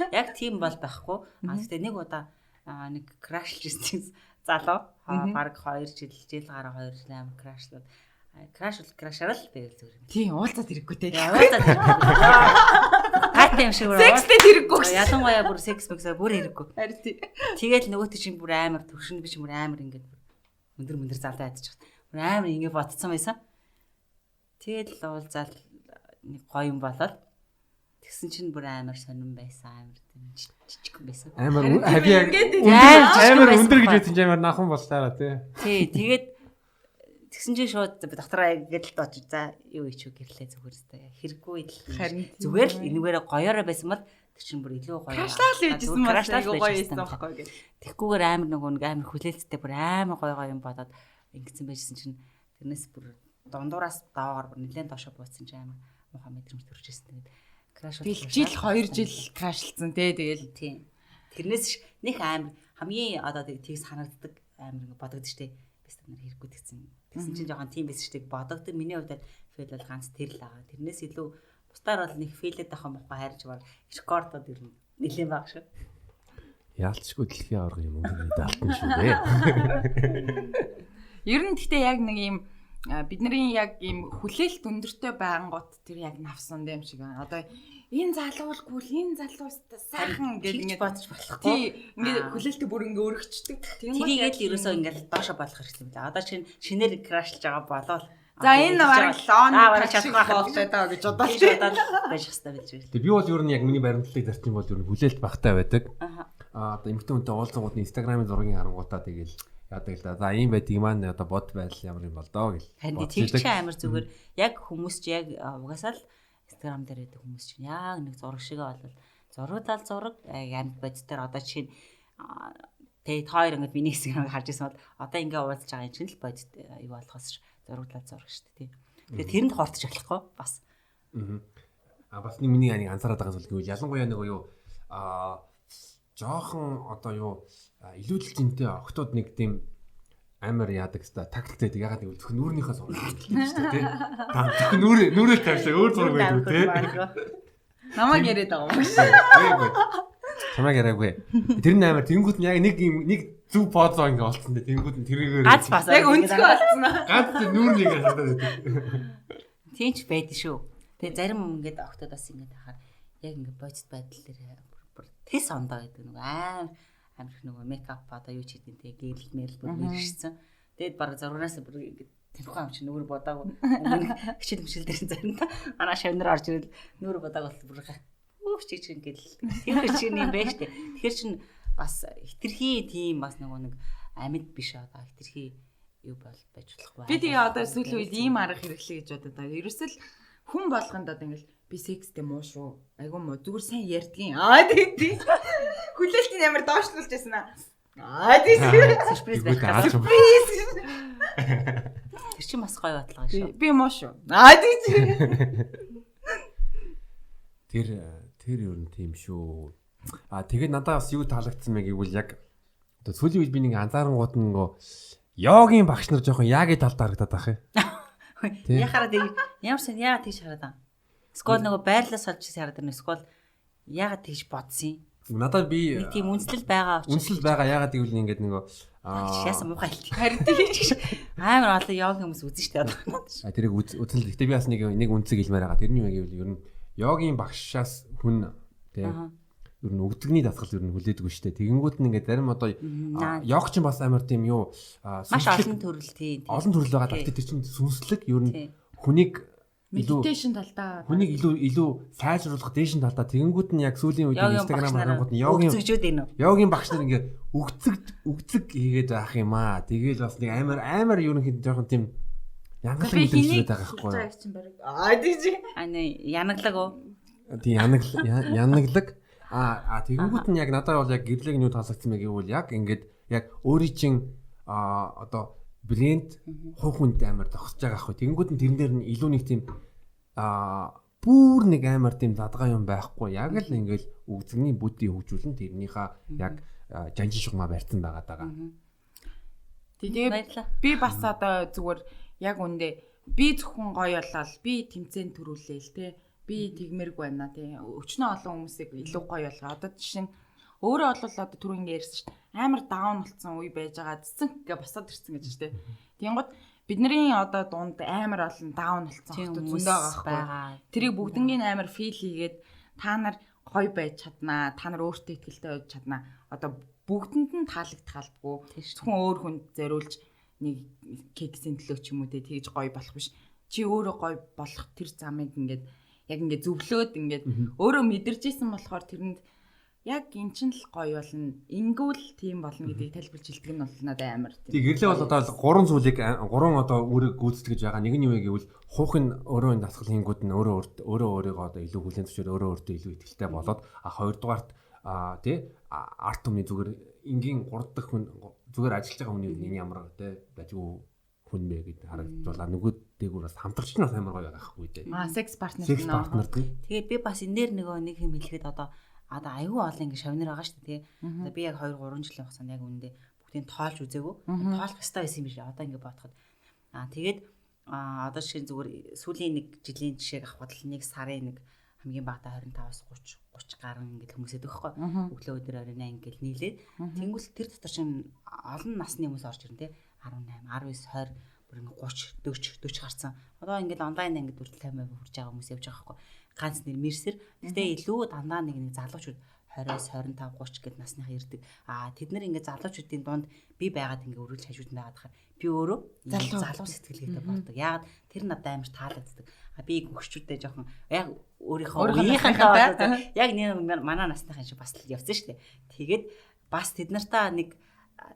Яг тийм бол байхгүй. А гэхдээ нэг удаа нэг крашлж ирсэн залуу. Бараг 2 жил, жил гараа 2 жил амар крашлаад. Краш бол крашаар л байвал зүгээр юм. Тийм, уулзаад хэрэггүй те. Уулзаад хэрэггүй. Гайтай юм шиг бүр. Секстэй хэрэггүй. Ялангуяа бүр секс мексээ бүр хэрэггүй. Харин тий. Тэгэл нөгөөт чинь бүр амар төвшин би чинь бүр амар ингээд өндөр залуу ядчих. Бүр амар ингэ ботцсон байсан. Тэгэл уулзаал нэг гоё юм болоод тэгсэн чинь бүр амар сонирн байсан, амар жижигхэн байсан. Амар хаби амар өндөр гэж байсан чинь амар нахан боллаараа тий. Тий, тэгээд тэгсэн чинь шууд дотороо гэрэлд очиж за юу ичүү гэрлээ зүгээр өстэй. Хэрэггүй л зүгээр л энүүгээрээ гоёороо байсан бол тэр чинь бүр илүү гоё. Крашлал хийжсэн бол айгүй гоё байсан байхгүй гэх. Тэгхгүйгээр амар нөгөө нэг амар хүлээлттэй бүр амар гоё гоё юм бодоод ингэсэн байжсэн чинь тэрнээс бүр дундуураас даваагаар бүр нэлээд доошо бууцсан чинь амар муухай мэдрэмж төрж ирсэн. Тэгээд краш бол жил 2 жил крашлцсан тий тэгэл тийм. Тэрнээс нэг амар хамгийн одоо тэгс санагддаг амар ингэ бодогдсон штэ. Би стандар хэрэггүй тэгсэн. Тэгсэн чинь жоохон тийм байсан штэ бодогдсон. Миний хувьд фейл бол ганц тэр л байгаа. Тэрнээс илүү бусдаар бол нэг фейлэд авах юм бохгүй хайрж бар рекордод ер нь нэлээд бага шүү. Яалтчгүй дэлхийн аварга юм өндөр медальтан шүү дээ. Ер нь гэхдээ яг нэг юм бидний яг ийм хүлээлт өндөртэй байнгут тэр яг навсан юм шиг байна. Одоо энэ залуулгүй л энэ залуу сайхан гэж ингэж бодож болохгүй. Тий, ингээд хүлээлтээ бүр ингээ өргөчдөг. Тэрийг л ерөөсөө ингээд доошо болох хэрэгтэй юм лээ. Одоо чинь шинээр крашлж байгаа болоод за энэ бараг лон чадах болтой даа гэж бодоод байж хэвээр байж байна. Тэгээ би бол ер нь яг миний баримтлалыг зарчим бол ер нь хүлээлт багтай байдаг. Аа одоо эмэгтэй хүнтэй уулзангууд нь Instagram-ын зургийг харангуутаа тэгэл яадаг л да. За ийм байдаг маань одоо бод байдал ямар юм бол доо гэл. Харин тэр чинь амар зүгээр яг хүмүүс чи яг угаасаа л Instagram дээр байдаг хүмүүс чинь яг нэг зураг шигээ болвол зурагдаал зураг амьд бодит дээр одоо жишээ нь тэ та хоёр ингээд миний Instagram-ыг харж ирсэн бол одоо ингээ уулзж байгаа юм чинь л бодит юу болохоос зурагдаал зураг шүү дээ. Тэгэхээр тэрэнд хортож болохгүй бас. А бас нэг миний нэг анзаараад байгаа зүйл гэвэл ялангуяа нөгөө юу жоохон одоо юу илүүдэл жинтэй охтууд нэг тийм амар яадаг хэвээр тактиктэй байдаг. Ягаад гэвэл зөвхөн нүүрнийхээ зураг гэдэг шүү дээ тий. Та зөвхөн нүрээ тавьсан өөр зураг байдаг тий. Намайг яриад байгаа юм шиг. Чамайг яриаггүй. Тэр нь амар тэнгууд нь яг нэг юм нэг зөв позо ингээ олцсон дээ. Тэнгууд нь тэрийгээр ганц бас яг өнцгөө олцсон аа. Ганц нүүр нэг харагдаад байдаг. Тийм ч байдаг шүү. Тэгээ зарим ингээд охтууд бас ингээд хахаар яг ингээд бодит байдал дээр бүр тэс ондоо гэдэг нэг амар их нөгөө мейкап одоо юу ч хийдэн тэгээ гэрэл мэрэл бүр мэрэгшсэн. Тэгээд баг зургаас бүр ингээд тэнхүү юм чи нүүр бодаагүй. Өмнө хичээл мчил дээр заримдаа манай шавнар орж ирэл нүүр бодааг бол бүр өөх чи чи ингээд тэр чи юм байна штэ. Тэгэхээр чин бас хитрхи тийм бас нөгөө нэг амьд биш одоо хитрхи юу бол байж болохгүй. Би тэгээ одоо сүүлийн үед ийм арга хэрэглэе гэж бодод байгаа. Ерөөсөл хүн болгонд одоо ингээл би секстэй муу шүү. Айгу муу. Зүгээр сайн ярьдгийн. Аа тий. Хүлээлтийг амар доошлуулж байсан аа. Аа тий. Сюрприз байх гал. Сюрприз. Тэр чинь бас гоё бодлого шүү. Би муу шүү. Аа тий. Тэр ер нь тийм шүү. Аа тэгээд надад бас юу таалагдсан бэ гэвэл яг одоо сүүлийн үед би нэг анзаарангууд нь нөгөө йогийн багш нар жоохон яагийн талд харагдаад байх юм. Яхаараа тэг ямар сан яагаад тийш хараад байгаа. Эсвэл нөгөө байрлалаас олж хараад байна. Эсвэл яагаад тийш бодсон юм? Надад би нэг тийм үнслэл байгаа учраас. Үнслэл байгаа. Яагаад гэвэл ингээд нөгөө яасан муухай хэлдэг. Харин тийм. Амар олон йог хүмүүс үзэн штэ одоо. А тэрийг үзэн л. Гэтэ би бас нэг үнцэг хэлмээр байгаа. Тэр нь юу гэвэл ер нь йогийн багшаас хүн тий ер нь өгдөгний дасгал ер нь хүлээдэггүй штэ. Тэгэнгүүт нь ингээд зарим одоо йог чинь бас амар тийм юу маш олон төрөл тий. Олон төрөл байгаа. Гэхдээ тэр чинь сүнслэг ер нь хүнийг медитейшн талдаа хүнийг илүү сайжруулах дээшин талдаа тэгэнгүүт нь яг сүүлийн үед Instagram харангуут нь йогийн багш нар ингээд өгцөг хийгээд байх юм аа. Тэгээл бас нэг амар ерөнхийдөө жоохон тийм янгалаг мэдрэмж байгаа байхгүй юу? Аа тийч. Аа нэ янаглаг уу? Тийм янаглаг. Аа тэгэнгүүт нь яг надад бол яг гэрлэг нь юу таалагдсан бэ гэвэл яг ингээд яг өөрийн чинь одоо брэнд хувь хүнд амар зогсож байгаа хгүй. Тэгэнгүүт нь тэрэн дээр нь илүү нэг тийм бүр нэг амар тийм задгаа юм байхгүй. Яг л ингээл үгзэгний бүдий хөгжүүлэн тэрнийхээ яг жанжин шугамаа барьсан байгаа даа. Тэгээ би бас одоо зүгээр яг үндэ би зөвхөн гоё болол би тэмцээн төрүүлээл те. Би тэгмэргүй байна те. Өчнөө олон хүмүүсийг илүү гоё болгоо. Одоо жишээ нь өөрөө бол одоо түрүү ингэ ярьсан шүү дээ. Амар даун болсон үе байж байгаа. Цэцэн гэ босоод ирсэн гэж шүү дээ. Тэнгууд бидний одоо дунд амар олон даун болсон хүмүүс зөндөө байгаа байхгүй. Тэрийг бүгднгийн амар фил хийгээд та нар гоё байж чаднаа. Та нар өөртөө ихтэй байж чаднаа. Одоо бүгдэнд нь таалагдах албагүй. Зөвхөн өөр хүнд зориулж нэг кексийн төлөө ч юм уу те тэгж гоё болох биш. Чи өөрөө гоё болох тэр замыг ингээд яг ингээд зөвлөөд ингээд өөрөө мэдэрч исэн болохоор тэрэнд яг эн чинь л гоё болно. Ингүүл тийм болно гэдгийг тайлбарлаж хэлдэг нь бол надад амар тийм. Тийм гэрлээ бол одоо гурван зүйлийг гурван одоо үүрэг гүйцэтгэж байгаа. Нэг нь юу вэ гэвэл хуух нь өөрөө энэ дасгал хийнгүүд нь өөрөө өөрийгөө одоо илүү хүлээн зөвшөөр өөрөө өөртөө илүү итгэлтэй болоод а хоёрдугаарт тий арт түмний зүгээр энгийн гурав дахь хүн зүгээр ажиллаж байгаа хүний энэ ямар тий дажгүй хүн бэ гэд харагдуулаа. Нөгөө дээгүүр бас хамтрагч нь бас амар гоё байгаа хгүй тий. Аа секс партнер нь. Секс партнер тий. Тэгээ би бас энэ дээр нөгөө нэг юм хэлэхэд одоо айгүй олон ингэ шавнар байгаа шүү дээ тий. Одоо би яг 2 3 жилийн хугацаанд яг үүндээ бүгдийг тоолж үзээгүй. Тоолох ёстой байсан юм биш. Одоо ингэ бодоход. Аа тэгээд одоо жишээ зүгээр сүүлийн нэг жилийн жишээг авахад л нэг сарын нэг хамгийн багадаа 25-аас 30 30 гаруй ингэ хүмүүс өгөх байхгүй. Өглөө өдөр оройн 8 ингээл нийлээд тэнгуул тэр дотор чинь олон насны хүмүүс орж ирнэ тий. 18, 19, 20 бүр ингэ 30, 40, 40 гарсан. Одоо ингээл онлайн ингээд хүртэл 50% хүрж байгаа хүмүүс явж байгаа байхгүй. Ганц нэр мэрсэр. Гэтэ илүү дандаа нэг залуучууд 20-оос 25, 30 гэд насныхаа ирдэг. Аа тэд нар ингээд залуучуудын дунд би байгаад ингээд өргөлж хажууд нь байгаад хахаар би өөрөө залуу сэтгэлгээтэй болдог. Яагаад тэр надад амар таалагддаг. А би гөгчүүдтэй жоохон яг өөрийнхөө үеийнхэнтэй яг нэг манай насныхаа шиг бас л явсан шүү дээ. Тэгээд бас тэд нартаа нэг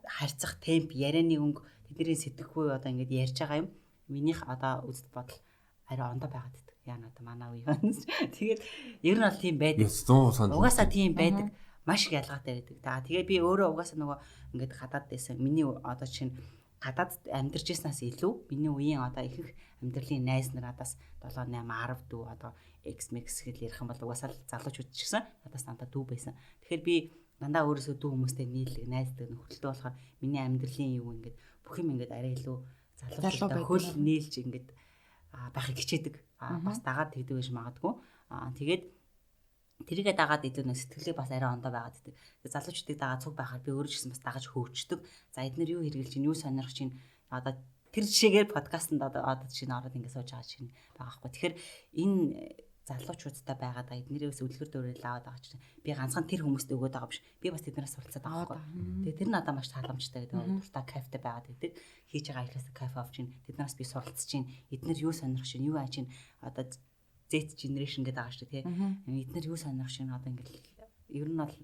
харьцах темп, ярианы өнгө, тэдний сэтгэхүй одоо ингээд ярьж байгаа юм. Минийх одоо үзэл бодол арай ондоо байгаад байдаг. Яа надаа манай үе юм. Тэгээд ер нь бол тийм байдаг. Угаасаа тийм байдаг. Маш их ялгаатай байдаг. За тэгээ би өөрөө угаасаа нөгөө ингээд гадаад байсан. Миний одоо чинь гадаад амьдарч ирснээс илүү миний үеийн одоо ихэнх амьдралын найз нар надаас 7 8 10 дүү одоо X Max гэл ярих юм бол угаасаа залуучууд ч гэсэн надаас дандаа дүү байсан. Тэгэхээр би дандаа өөрөөсөө дүү хүмүүстэй нийлдэг, найздаг нөхөрлөлтөө болохоор миний амьдралын юу ингээд бүх юм ингээд арай илүү залуучуудтай хөл нийлж ингээд байхыг хичээдэг. Бас дагаад тэгдэг байж магадгүй. Тэгээд тэрийгээ дагаад илүү нэг сэтгэлээ бас арай ондоо байгаад идэг. Залуучдыг дагаад цуг байхаар би өөрөө ч гэсэн бас дагаж хөгждөг. За эднэр юу хэрэглэж чинь, юу сонирхож чинь одоо тэр жишээгээр подкастэнд одоо жишээ нь ороод ингэ сууж байгаа чинь байгаа хгүй. Тэгэхээр энэ залуучуудтай байгаад эднэрээс үлгэр дуурайл аваад байгаа чинь би ганцхан тэр хүмүүст өгөөд байгаа биш. Би бас тэднээс суралцаад байгаа хгүй. Тэгээ тэр надад маш тааламжтай гэдэг. Дуртай кайфтай байгаад идэг. Хийж байгаа ажлаас кайф авч чинь тэднээс би суралцж чинь эднэр юу сонирхож чинь, юу ааж чинь одоо Z generation гэдэг байгаа шүү дээ, тий. Эднэр юу сонирхож чинь одоо ингээл ер нь бол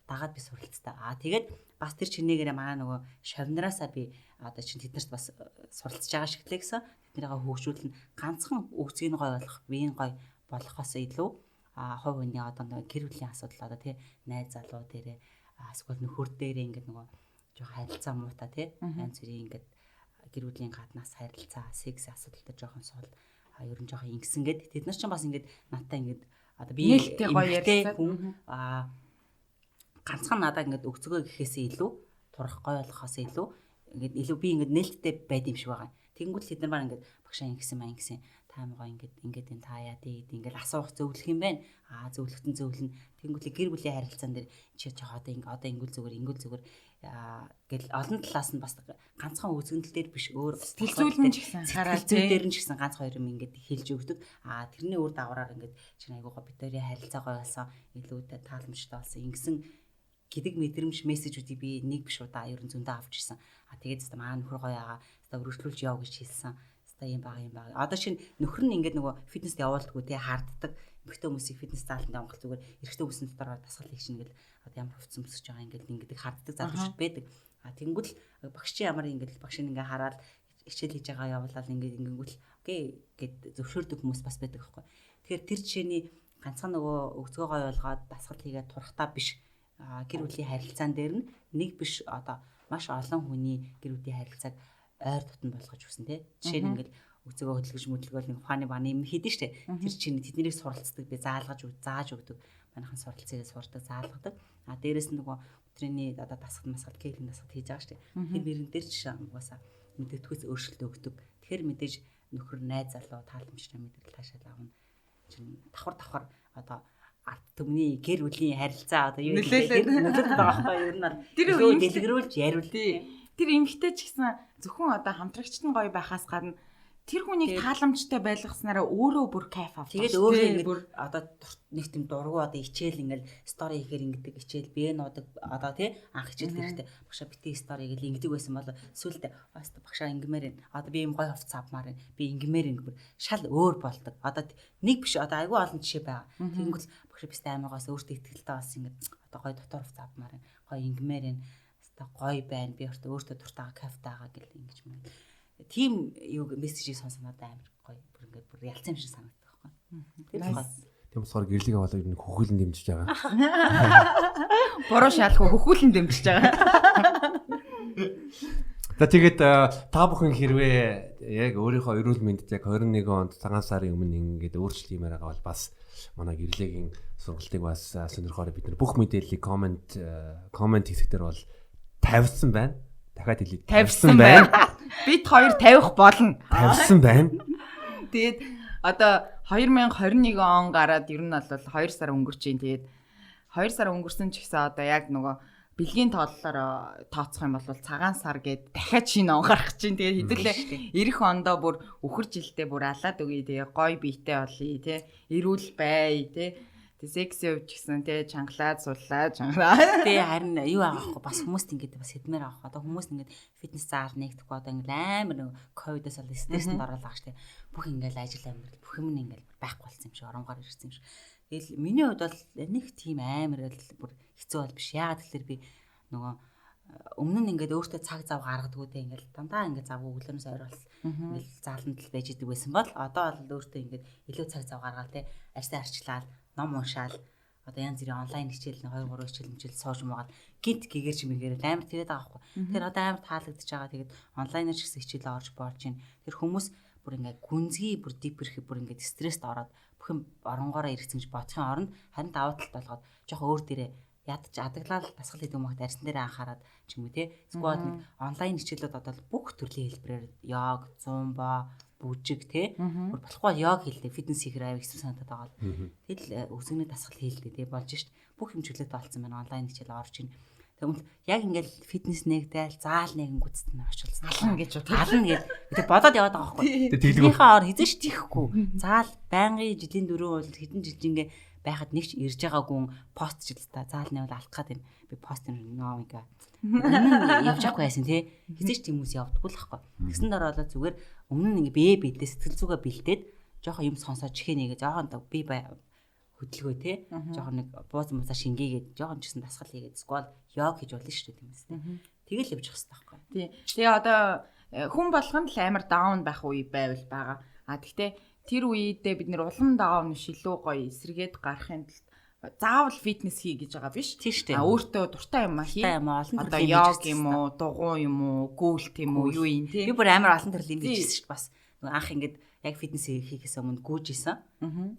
дагаад би суралцтай. Аа тэгээд бас тэр чинээгээрээ манай нөгөө шавнараасаа би одоо чинь тэднэрт бас суралцж байгаа шиг лээ гэсэн. Тэднийгээ хөгжүүлнэ. Ганцхан өгцгийг гой болох, биеийн гой болохоос илүү хувь хүний одоо нөгөө гэр бүлийн асуудал одоо тий найз залуу дээрээ эсвэл нөхөр дээрээ ингээд нөгөө жоохон харилцаа муутай тий янз бүрийн ингээд гэр бүлийн гаднаас харилцаа, секс асуудал дээр жоохон сул ер нь жоохон ингэсэн гээд тэд нар ч бас ингээд надтай ингээд одоо би нээлттэй гоё ярилцаад хүн ганцхан надаа ингээд өгцгөө гэхээсээ илүү турах гоё болохоос илүү ингээд илүү би ингээд нээлттэй байд юм шиг байгаа. Тэгэнгүүт тэд нар маань ингээд багшаа ингэсэн маа ингэсэн та мгаа ингээд ингээд энэ та яа тий гэд ингээд асуух зөвлөх юм байна. Зөвлөхтөн зөвлөнө. Тэгэнгүүт гэр бүлийн харилцаан дээр чи жоо одоо ингээд одоо ингэвэл зүгээр ингэвэл зүгээр гэл олон талаас нь бас ганцхан үзэгдэл дээр биш өөр сэтгэл зүйл нь ч гэсэн анхаарал зүй дээр нь ч гэсэн ганц хоёр юм ингээд хэлж өгдөг. Тэрний үр дагавраар ингээд чинь айгуугаа бид хоёрын харилцаа гоё болсон, илүү тааламжтай болсон ингэсэн гэдэг мэдрэмж мессежүүдийг би нэг биш удаа ер нь зөндөө авч ирсэн. Тэгээд зөв маа нөхөр гоё яага, зөв өргөжлүүлж яв гэж хэлсэн. Зөв юм бага юм бага. Одоо шинэ нөхөр нь ингээд нөгөө фитнест явуулдаггүй те харддаг. Эмэгтэй хүмүүсийг фитнес зааланд явах зүгээр эрэгтэй хүмүүсийн дотор дасгал хийх чинь ингээл одоо ямар хувцас өмсөж байгаа ингээл ингэдэг харддаг залуучууд байдаг. Тэнгүүт л багш чи ямар ингээл багш ингээ хараад хичээл хийж байгаа явуулаад ингээд ингэнгүүт л окей гэд зөвшөөрдөг хүмүүс бас байдаг байхгүй. Тэгэхээр тэр жишээний ганцхан нөгөө өгцгөө гой болгоод дасгал хийгээд турахтаа биш гэр бүлийн харилцаан дээр нь нэг биш одоо маш олон хүний гэр бүлийн харилцааг ойр дотн болгож өгсөн тий. Жишээ нь ингээл өгцөгөө хөдөлгөж мөдөлгөөл нэг ухааны баны юм хийдэж штэ. Тэр чинь тэднийг суралцдаг би заалгаж зааж өгдөг. Манайхан суралцъя сурдаг заалгадаг. Дээрээс нь нөгөө өдрийн одоо дасгал масгал кеглэн дасгал хийж байгаа штэ. Тэр нэрэн дээр жишээ угаасаа мэдэгдэхүйц өөрчлөлт өгдөг. Тэгэхээр мэдээж нөхөр найз залуу тааламжтай мэдрэл таашаал авна. Чинь давхар давхар одоо ард түмний гэр бүлийн харилцаа одоо юу нөлөөлөд байгаа байхгүй юу? Ер нь бол тэр дэлгэрүүлж яриул. Тэр эмэгтэй ч гэсэн зөвхөн одоо хамтрагчт нь гоё байхаас гадна тэр хүнийг тааламжтай байлгаснараа өөрөө бүр кайф авдаг. Тэгээд өөрөө ингэ бүр одоо нэг тийм дургу одоо хичээл ингээл стори хийхээр ингэдэг хичээл бэ нуудаг одоо тий анх хичээл хэрэгтэй багшаа бити стори гэл ингэдэг байсан бол сүултээ багшаа ингэмээр байна. Одоо би юм гоё хувцас авмаар байна. Би ингэмээр ингэ бүр шал өөр болдог. Одоо нэг биш одоо айгүй олон жишээ байгаа. Тэнгүүл багшаа бистэ аймагаас өөртөө ихтгэлтэй болсон ингэ одоо гоё дотор хувцас авмаар байна. Гоё ингэмээр байна. Гоё байна. Би өөртөө дуртайгаа кайфтайгаа гэл ингэж мэн. Тийм юу мессежийг сонсон надад амар гоё. Бүр ингээд бүр ялцсан юм шиг санагддаг байхгүй. Тэр гоё. Тийм болохоор гэрлийг аваад ер нь хөхүүлэн дэмжиж байгаа. Буруу шаалгүй хөхүүлэн дэмжиж байгаа. За тэгээд та бүхэн хэрвээ яг өөрийнхөө эрүүл мэндэд яг 21 онд цагаан сарын өмнө ингээд өөрчлөлт хиймээр байгаа бол бас манай гэрлэгийн сургалтыг бас сонирхоорой. Бид нар бүх мэдээллийг коммент хэсэг дээр бол тавьсан байна. Дахиад хэлье. Тавьсан байна. Бид хоёр тавих болно. Тавьсан байна. Тэгээд одоо 2021 он гараад ер нь бол 2 сар өнгөрч чинь. Тэгээд 2 сар өнгөрсөн ч гэсэн одоо яг нөгөө бэлгийн тооллоор тооцох юм бол цагаан сар гээд дахиад шинэ он гарах чинь. Тэгээд хэдүүлээ ирэх ондоо бүр үхэр жилдээ бүр алаад өгье. Тэгээ гой биетэй болъё тий. Эрүүл бай тий. Тэг секси хувьд гэсэн тий чангалаад суллаа чангалаа. Тэ харин юу байгаа хгүй бас хүмүүст ингээд бас хэдмээр байгаа хгүй. Одоо хүмүүс ингээд фитнес заал нэгдэхгүй одоо ингээд амар нэг ковидос бол стрессэнд ороод байгаа штэ. Бүх ингээд ажил амьдрал бүх юм ингээд байхгүй болсон юм шиг оронгоор ирсэн юм шиг. Тэгэл миний хувьд бол нэг тийм амар л бүр хэцүү бол биш. Яагаад гэхээр би нөгөө Өмнө нь ингээд өөртөө цаг зав гаргадаггүй те ингээд дандаа ингээд завгүй өглөөнөөс ойр бол ингээд зааланд л байж идэг байсан бол одоо бол өөртөө ингээд илүү цаг зав гаргаад те ажлаа арчлаад ном уншаал одоо янз бүрийн онлайн хичээл 2 3 хичээл мчээл сууж муугаад гинт гэгэрч мэгэрэл амар тэгээд байгаа байхгүй. Тэгэхээр одоо амар таалагдчихж байгаа. Тэгээд онлайнаар ч гэсэн хичээл орж болж байна. Тэр хүмүүс бүр ингээд гүнзгий бүр дипэрхи бүр ингээд стресст ороод бүх юм оронгоороо иргэсэн гэж бодохын оронд харин давуу талт болгоод жоох өөр дээрээ ядч адаглал дасгал хийдэг юмд арьсан дээр анхаарад ч юм уу те. Эсвэл нэг онлайн хичээлүүд одоо бүх төрлийн хэлбэрээр йог, зумба, бүжиг те. Бүр болохгүй йог хийлдэ, фитнес хийхэр аюу хэцүү санагдаад байгаа л. Тэгэл өсгөний дасгал хийлдэ те болж шít. Бүх юм чөлөөт болсон байна. Онлайн хичээл орж ийн. Тэгвэл яг ингээл фитнес нэгдээл заал нэгэнгүүцт нь очилсан. Ална гэж бодоо. Ална гэж. Тэг бодоод яваад байгаа байхгүй. Тэрнийхээ ор хизээш тийхгүй. Заал байнгын жилийн дөрөв бол хэдэн жил ингээ байхад нэг ч ирж байгаагүй пост жил та заал нэвэл алах гад юм. Би пост юм нөө ингээ. Өмнө нь явж байхгүй байсан тий. Хизээч тийм хүмүүс явдаггүй л байхгүй. Тэгсэн дараа болоо зүгээр өмнө нь ингээ бие биедээ сэтгэл зүгээ бэлдээд жоохон юм сонсоод чихээ нэгэ жоохон би хөдөлгөө тий. Жоохон нэг бууз мууса шингээгээд жоохон ч гэсэн дасгал хийгээд эсвэл йог хийж болно шүү дээ тийм үстэй. Тэгэл явж явах хэрэгтэй байхгүй. Тий. Тэгээ одоо хүн болгонд л амар даун байх үе байвал байгаа. А тэгтээ тэр үедээ бид нэр улам даун биш илүү гоё эсрэгээд гарахын тулд заавал фитнес хий гэж байгаа биш. А өөртөө дуртай юм хий. Одоо йог юм уу, дугуй юм уу, гүйлт юм уу, юу юм тий. Би бүр амар олон төрлийн юм хийжсэн шүү дээ бас. Нөгөө анх ингээд яг фитнес хийхээс өмнө гүйж исэн.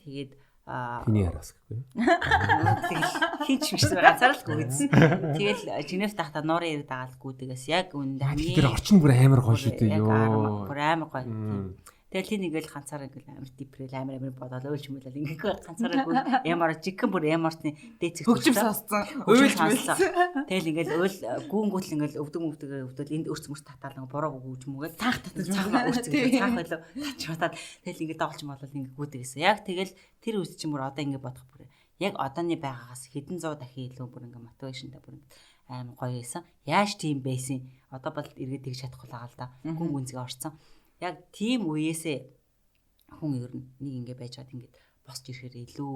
Тэгээд Хиний хараас гэхгүй. Тэгэл хин ч биш ганцаар л гүйдсэн. Тэгэл Женевт тахта нуурын ирэг дагаал гүйдэгээс яг үүндээ хамгийн тэр орчин бүр амар гоё шүү дээ ёо. Бүр амар гоё. Тэгэл тийм ингээл ганцаараа ингээл амар дипрэл амар амар бодоод уйлж мөлөл ингээ ганцаараа гүй ямар жигхэн бүр ямарсны дээцэг хөгжим сонсцсон уйлж мөлсөн. Тэгэл ингээл уйл гүүнгүүтэл ингээл өвдөг мөвдөг өвдөл энд өрц мөрц татаал ингээ буруу гүүж мүгээл цаах татаж цаах өрц цаах байлоо тач батаад тэгэл ингээ доголч молол ингээ гүйдэг гэсэн. Яг тэгэл тэр үс чинь бүр одоо ингээ бодох бүр яг одооны байгаагаас хэдэн зуун дахин илүү бүр ингээ мотивашнтай бүр амар гоё байсан. Яаж тийм байсан? Одоо бол эргээд тэгж чадахгүй л байгаа л да. Гүн гүнзгий орцсон. Яг тийм үеэсээ хүн ер нь нэг ингэ байж чад ингээд босч ирэхээр илүү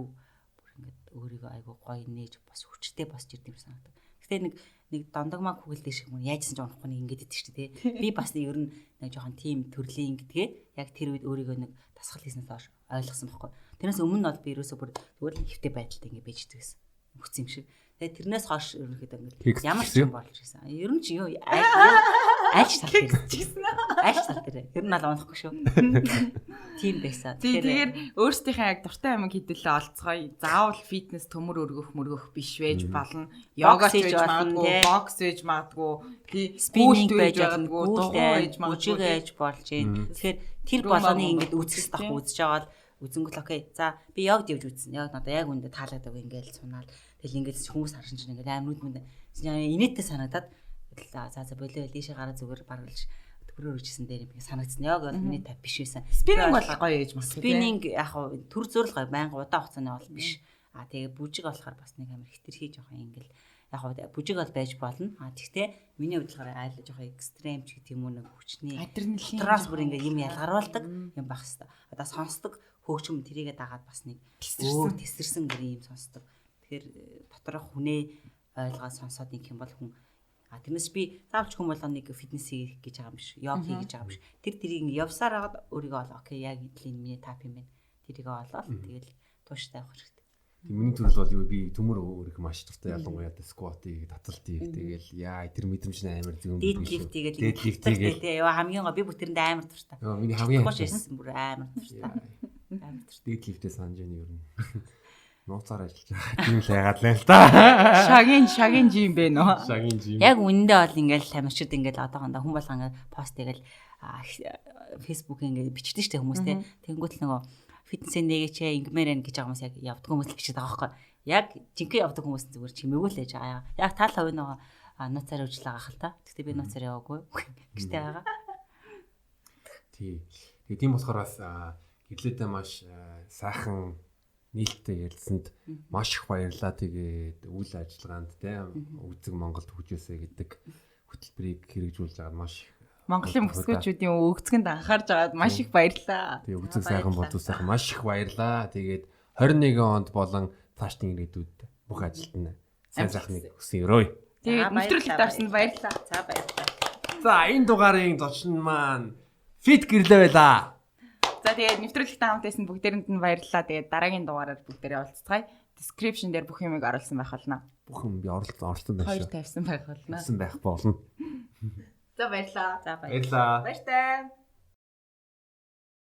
бүр ингээд өөрийгөө айгуу гоё нээж бас хүчтэй босч ирдэг юм санагдав. Гэтэ нэг дондогмаа күгэлдэг шиг мөн яажсан ч унахгүй нэг ингээд идэг шүү дээ. Би бас ер нь нэг жоохон тийм төрлийн гэдгээ яг тэр үед өөрийгөө нэг дасгал хийснээс хойш ойлгосон байхгүй. Тэрнээс өмнө нь бол би ерөөсөө бүр зүгээр л хэвтэй байдалтай ингээд байж идэг гэсэн. Хүч юм шиг. Тэгээ тэрнээс хойш ерөнхийдөө ингээд ямар ч юм болж ирсэн. Ер нь ч юу альч тал дээр альч тал дээр ер нь аль унахгүй шүү. Тийм байсан. Тэгэхээр өөрсдийнхээ яг дуртай юм хэдүүлээ олцгоё. Заавал фитнес төмөр өргөх мөргөх биш байж болно. Йога ч байж магадгүй, бокс байж магадгүй, спиннинг байж магадгүй, дугуй байж магадгүй, байж болж байна. Тэгэхээр тэр болгоныг ингээд үзэх хэрэгтэй байхгүй үзэж байгаа бол үзэнгүүт окей. За би йогд явж үзсэн. Яг надад яг үндэ таалагдаагүй ингээд сунаал. Тэгэл ингээд хүмүүс харсан чинь ингээд амар нүд мүнд инээдтэй санагдаад за за болио дээшээ гараа зүгээр баргалж төгрөөр үржсэн дээр юм санагдсан. Яг бол миний тав биш байсан. Спиннинг бол гоё ээж магадгүй. Спиннинг яг төр зөөр л гоё байнга удаан хугацааны бол биш. А тэгээ бүжиг болохоор бас нэг амар хитрхи жоохон ингээл яг бүжиг бол байж болно. А тэгтээ миний хувьд болохоор айл жоохон экстрем ч гэх юм уу нэг хүчний адреналин дотроос бүр ингээ юм ялгаруулдаг юм байх хэвээр. Одоо сонсдог хөөгчм тэрийгэ дагаад бас нэг өөр тесэрсэн гэр юм сонсдог. Тэгэхээр доторх хүнээ ойлгоод сонсоод нэг юм бол хүн а тэрнээс би заавч хүн болгоно нэг фитнес хийх гэж байгаа юм биш, йог хийх гэж байгаа юм биш. Тэр тэрийг ингээ явсаар хагаад өөрийгөө олоо. Окей, яг эдлийн миний тап юм байна. Тэрийг олоод тэгэл тууштай явах хэрэгтэй. Тийм миний төрөл бол юу би төмөр өрөх маш дуртай ялангуяа сквот хийх, таталт хийх тэгэл яа тэр мэдрэмж нь амар зөв юм биш. Deadlift хийгээл deadlift хийгээл тий яа хамгийн гоо би бүр тэрэнд амар дуртай. Йоо миний хамгийн байсан бүр амар дуртай. Амар дуртай. Deadlift-ээ санаж байна ер нь. Нууцаар ажиллаж байгаа. Тийм л яагаад л л та. Шагийн жим бэ нөө. Шагийн жим. Яг үнэндээ бол ингээл тамирчид ингээл одоохондоо хүн болгон ингээл пост тэгэл Facebook ингээл бичдэг штэ хүмүүс те. Тэнгүүт л нөгөө фитнесээ нэгээч ингэмээр байна гэж байгаа хүмүүс яг явдаг хүмүүс л бичээд байгаа байхгүй. Яг жинхэнэ явдаг хүмүүс зүгээр чимээгүй л байж байгаа. Яг тал хувь нөгөө нууцаар өвжил байгаа хэл та. Гэхдээ би нууцаар яваагүй гэжтэй байгаа. Тий. Тэгээ тийм болохоор бас гэрлээдээ маш сайхан нийлттэй ярилцсанд маш их баярлалаа. Тэгээд үйл ажиллагаанд те Өгзөг Монголд хөгжөөсэй гэдэг хөтөлбөрийг хэрэгжүүлж байгаад маш их Монголын бүсгүүчүүдийн өгцгөнд анхаарч байгаад маш их баярлалаа. Тэгээ Өгзөг сайхан болов сайхан маш их баярлалаа. Тэгээд 21 онд болон цаашдын ирээдүйд бүх ажилд нь сайн сайхныг хүсэн өрөөе. Тэгээд нэвтрүүлэгт орсонд баярлалаа. За баярлалаа. За энэ дугаарын зочин маань фит гэрлээ байлаа. За тэгээд нэвтрүүлэгтэй хамт байсан бүгдээрэнд нь баярлалаа. Тэгээд дараагийн дугаараар бүгдээрээ уулзцгаая. Description дээр бүх юмыг оруулсан байх болно. Бүх юм би оруулсан байх шүү. Хоёр тавьсан байх болно. Тавьсан байх болно. За баярлалаа. За баярлалаа. Баяртай.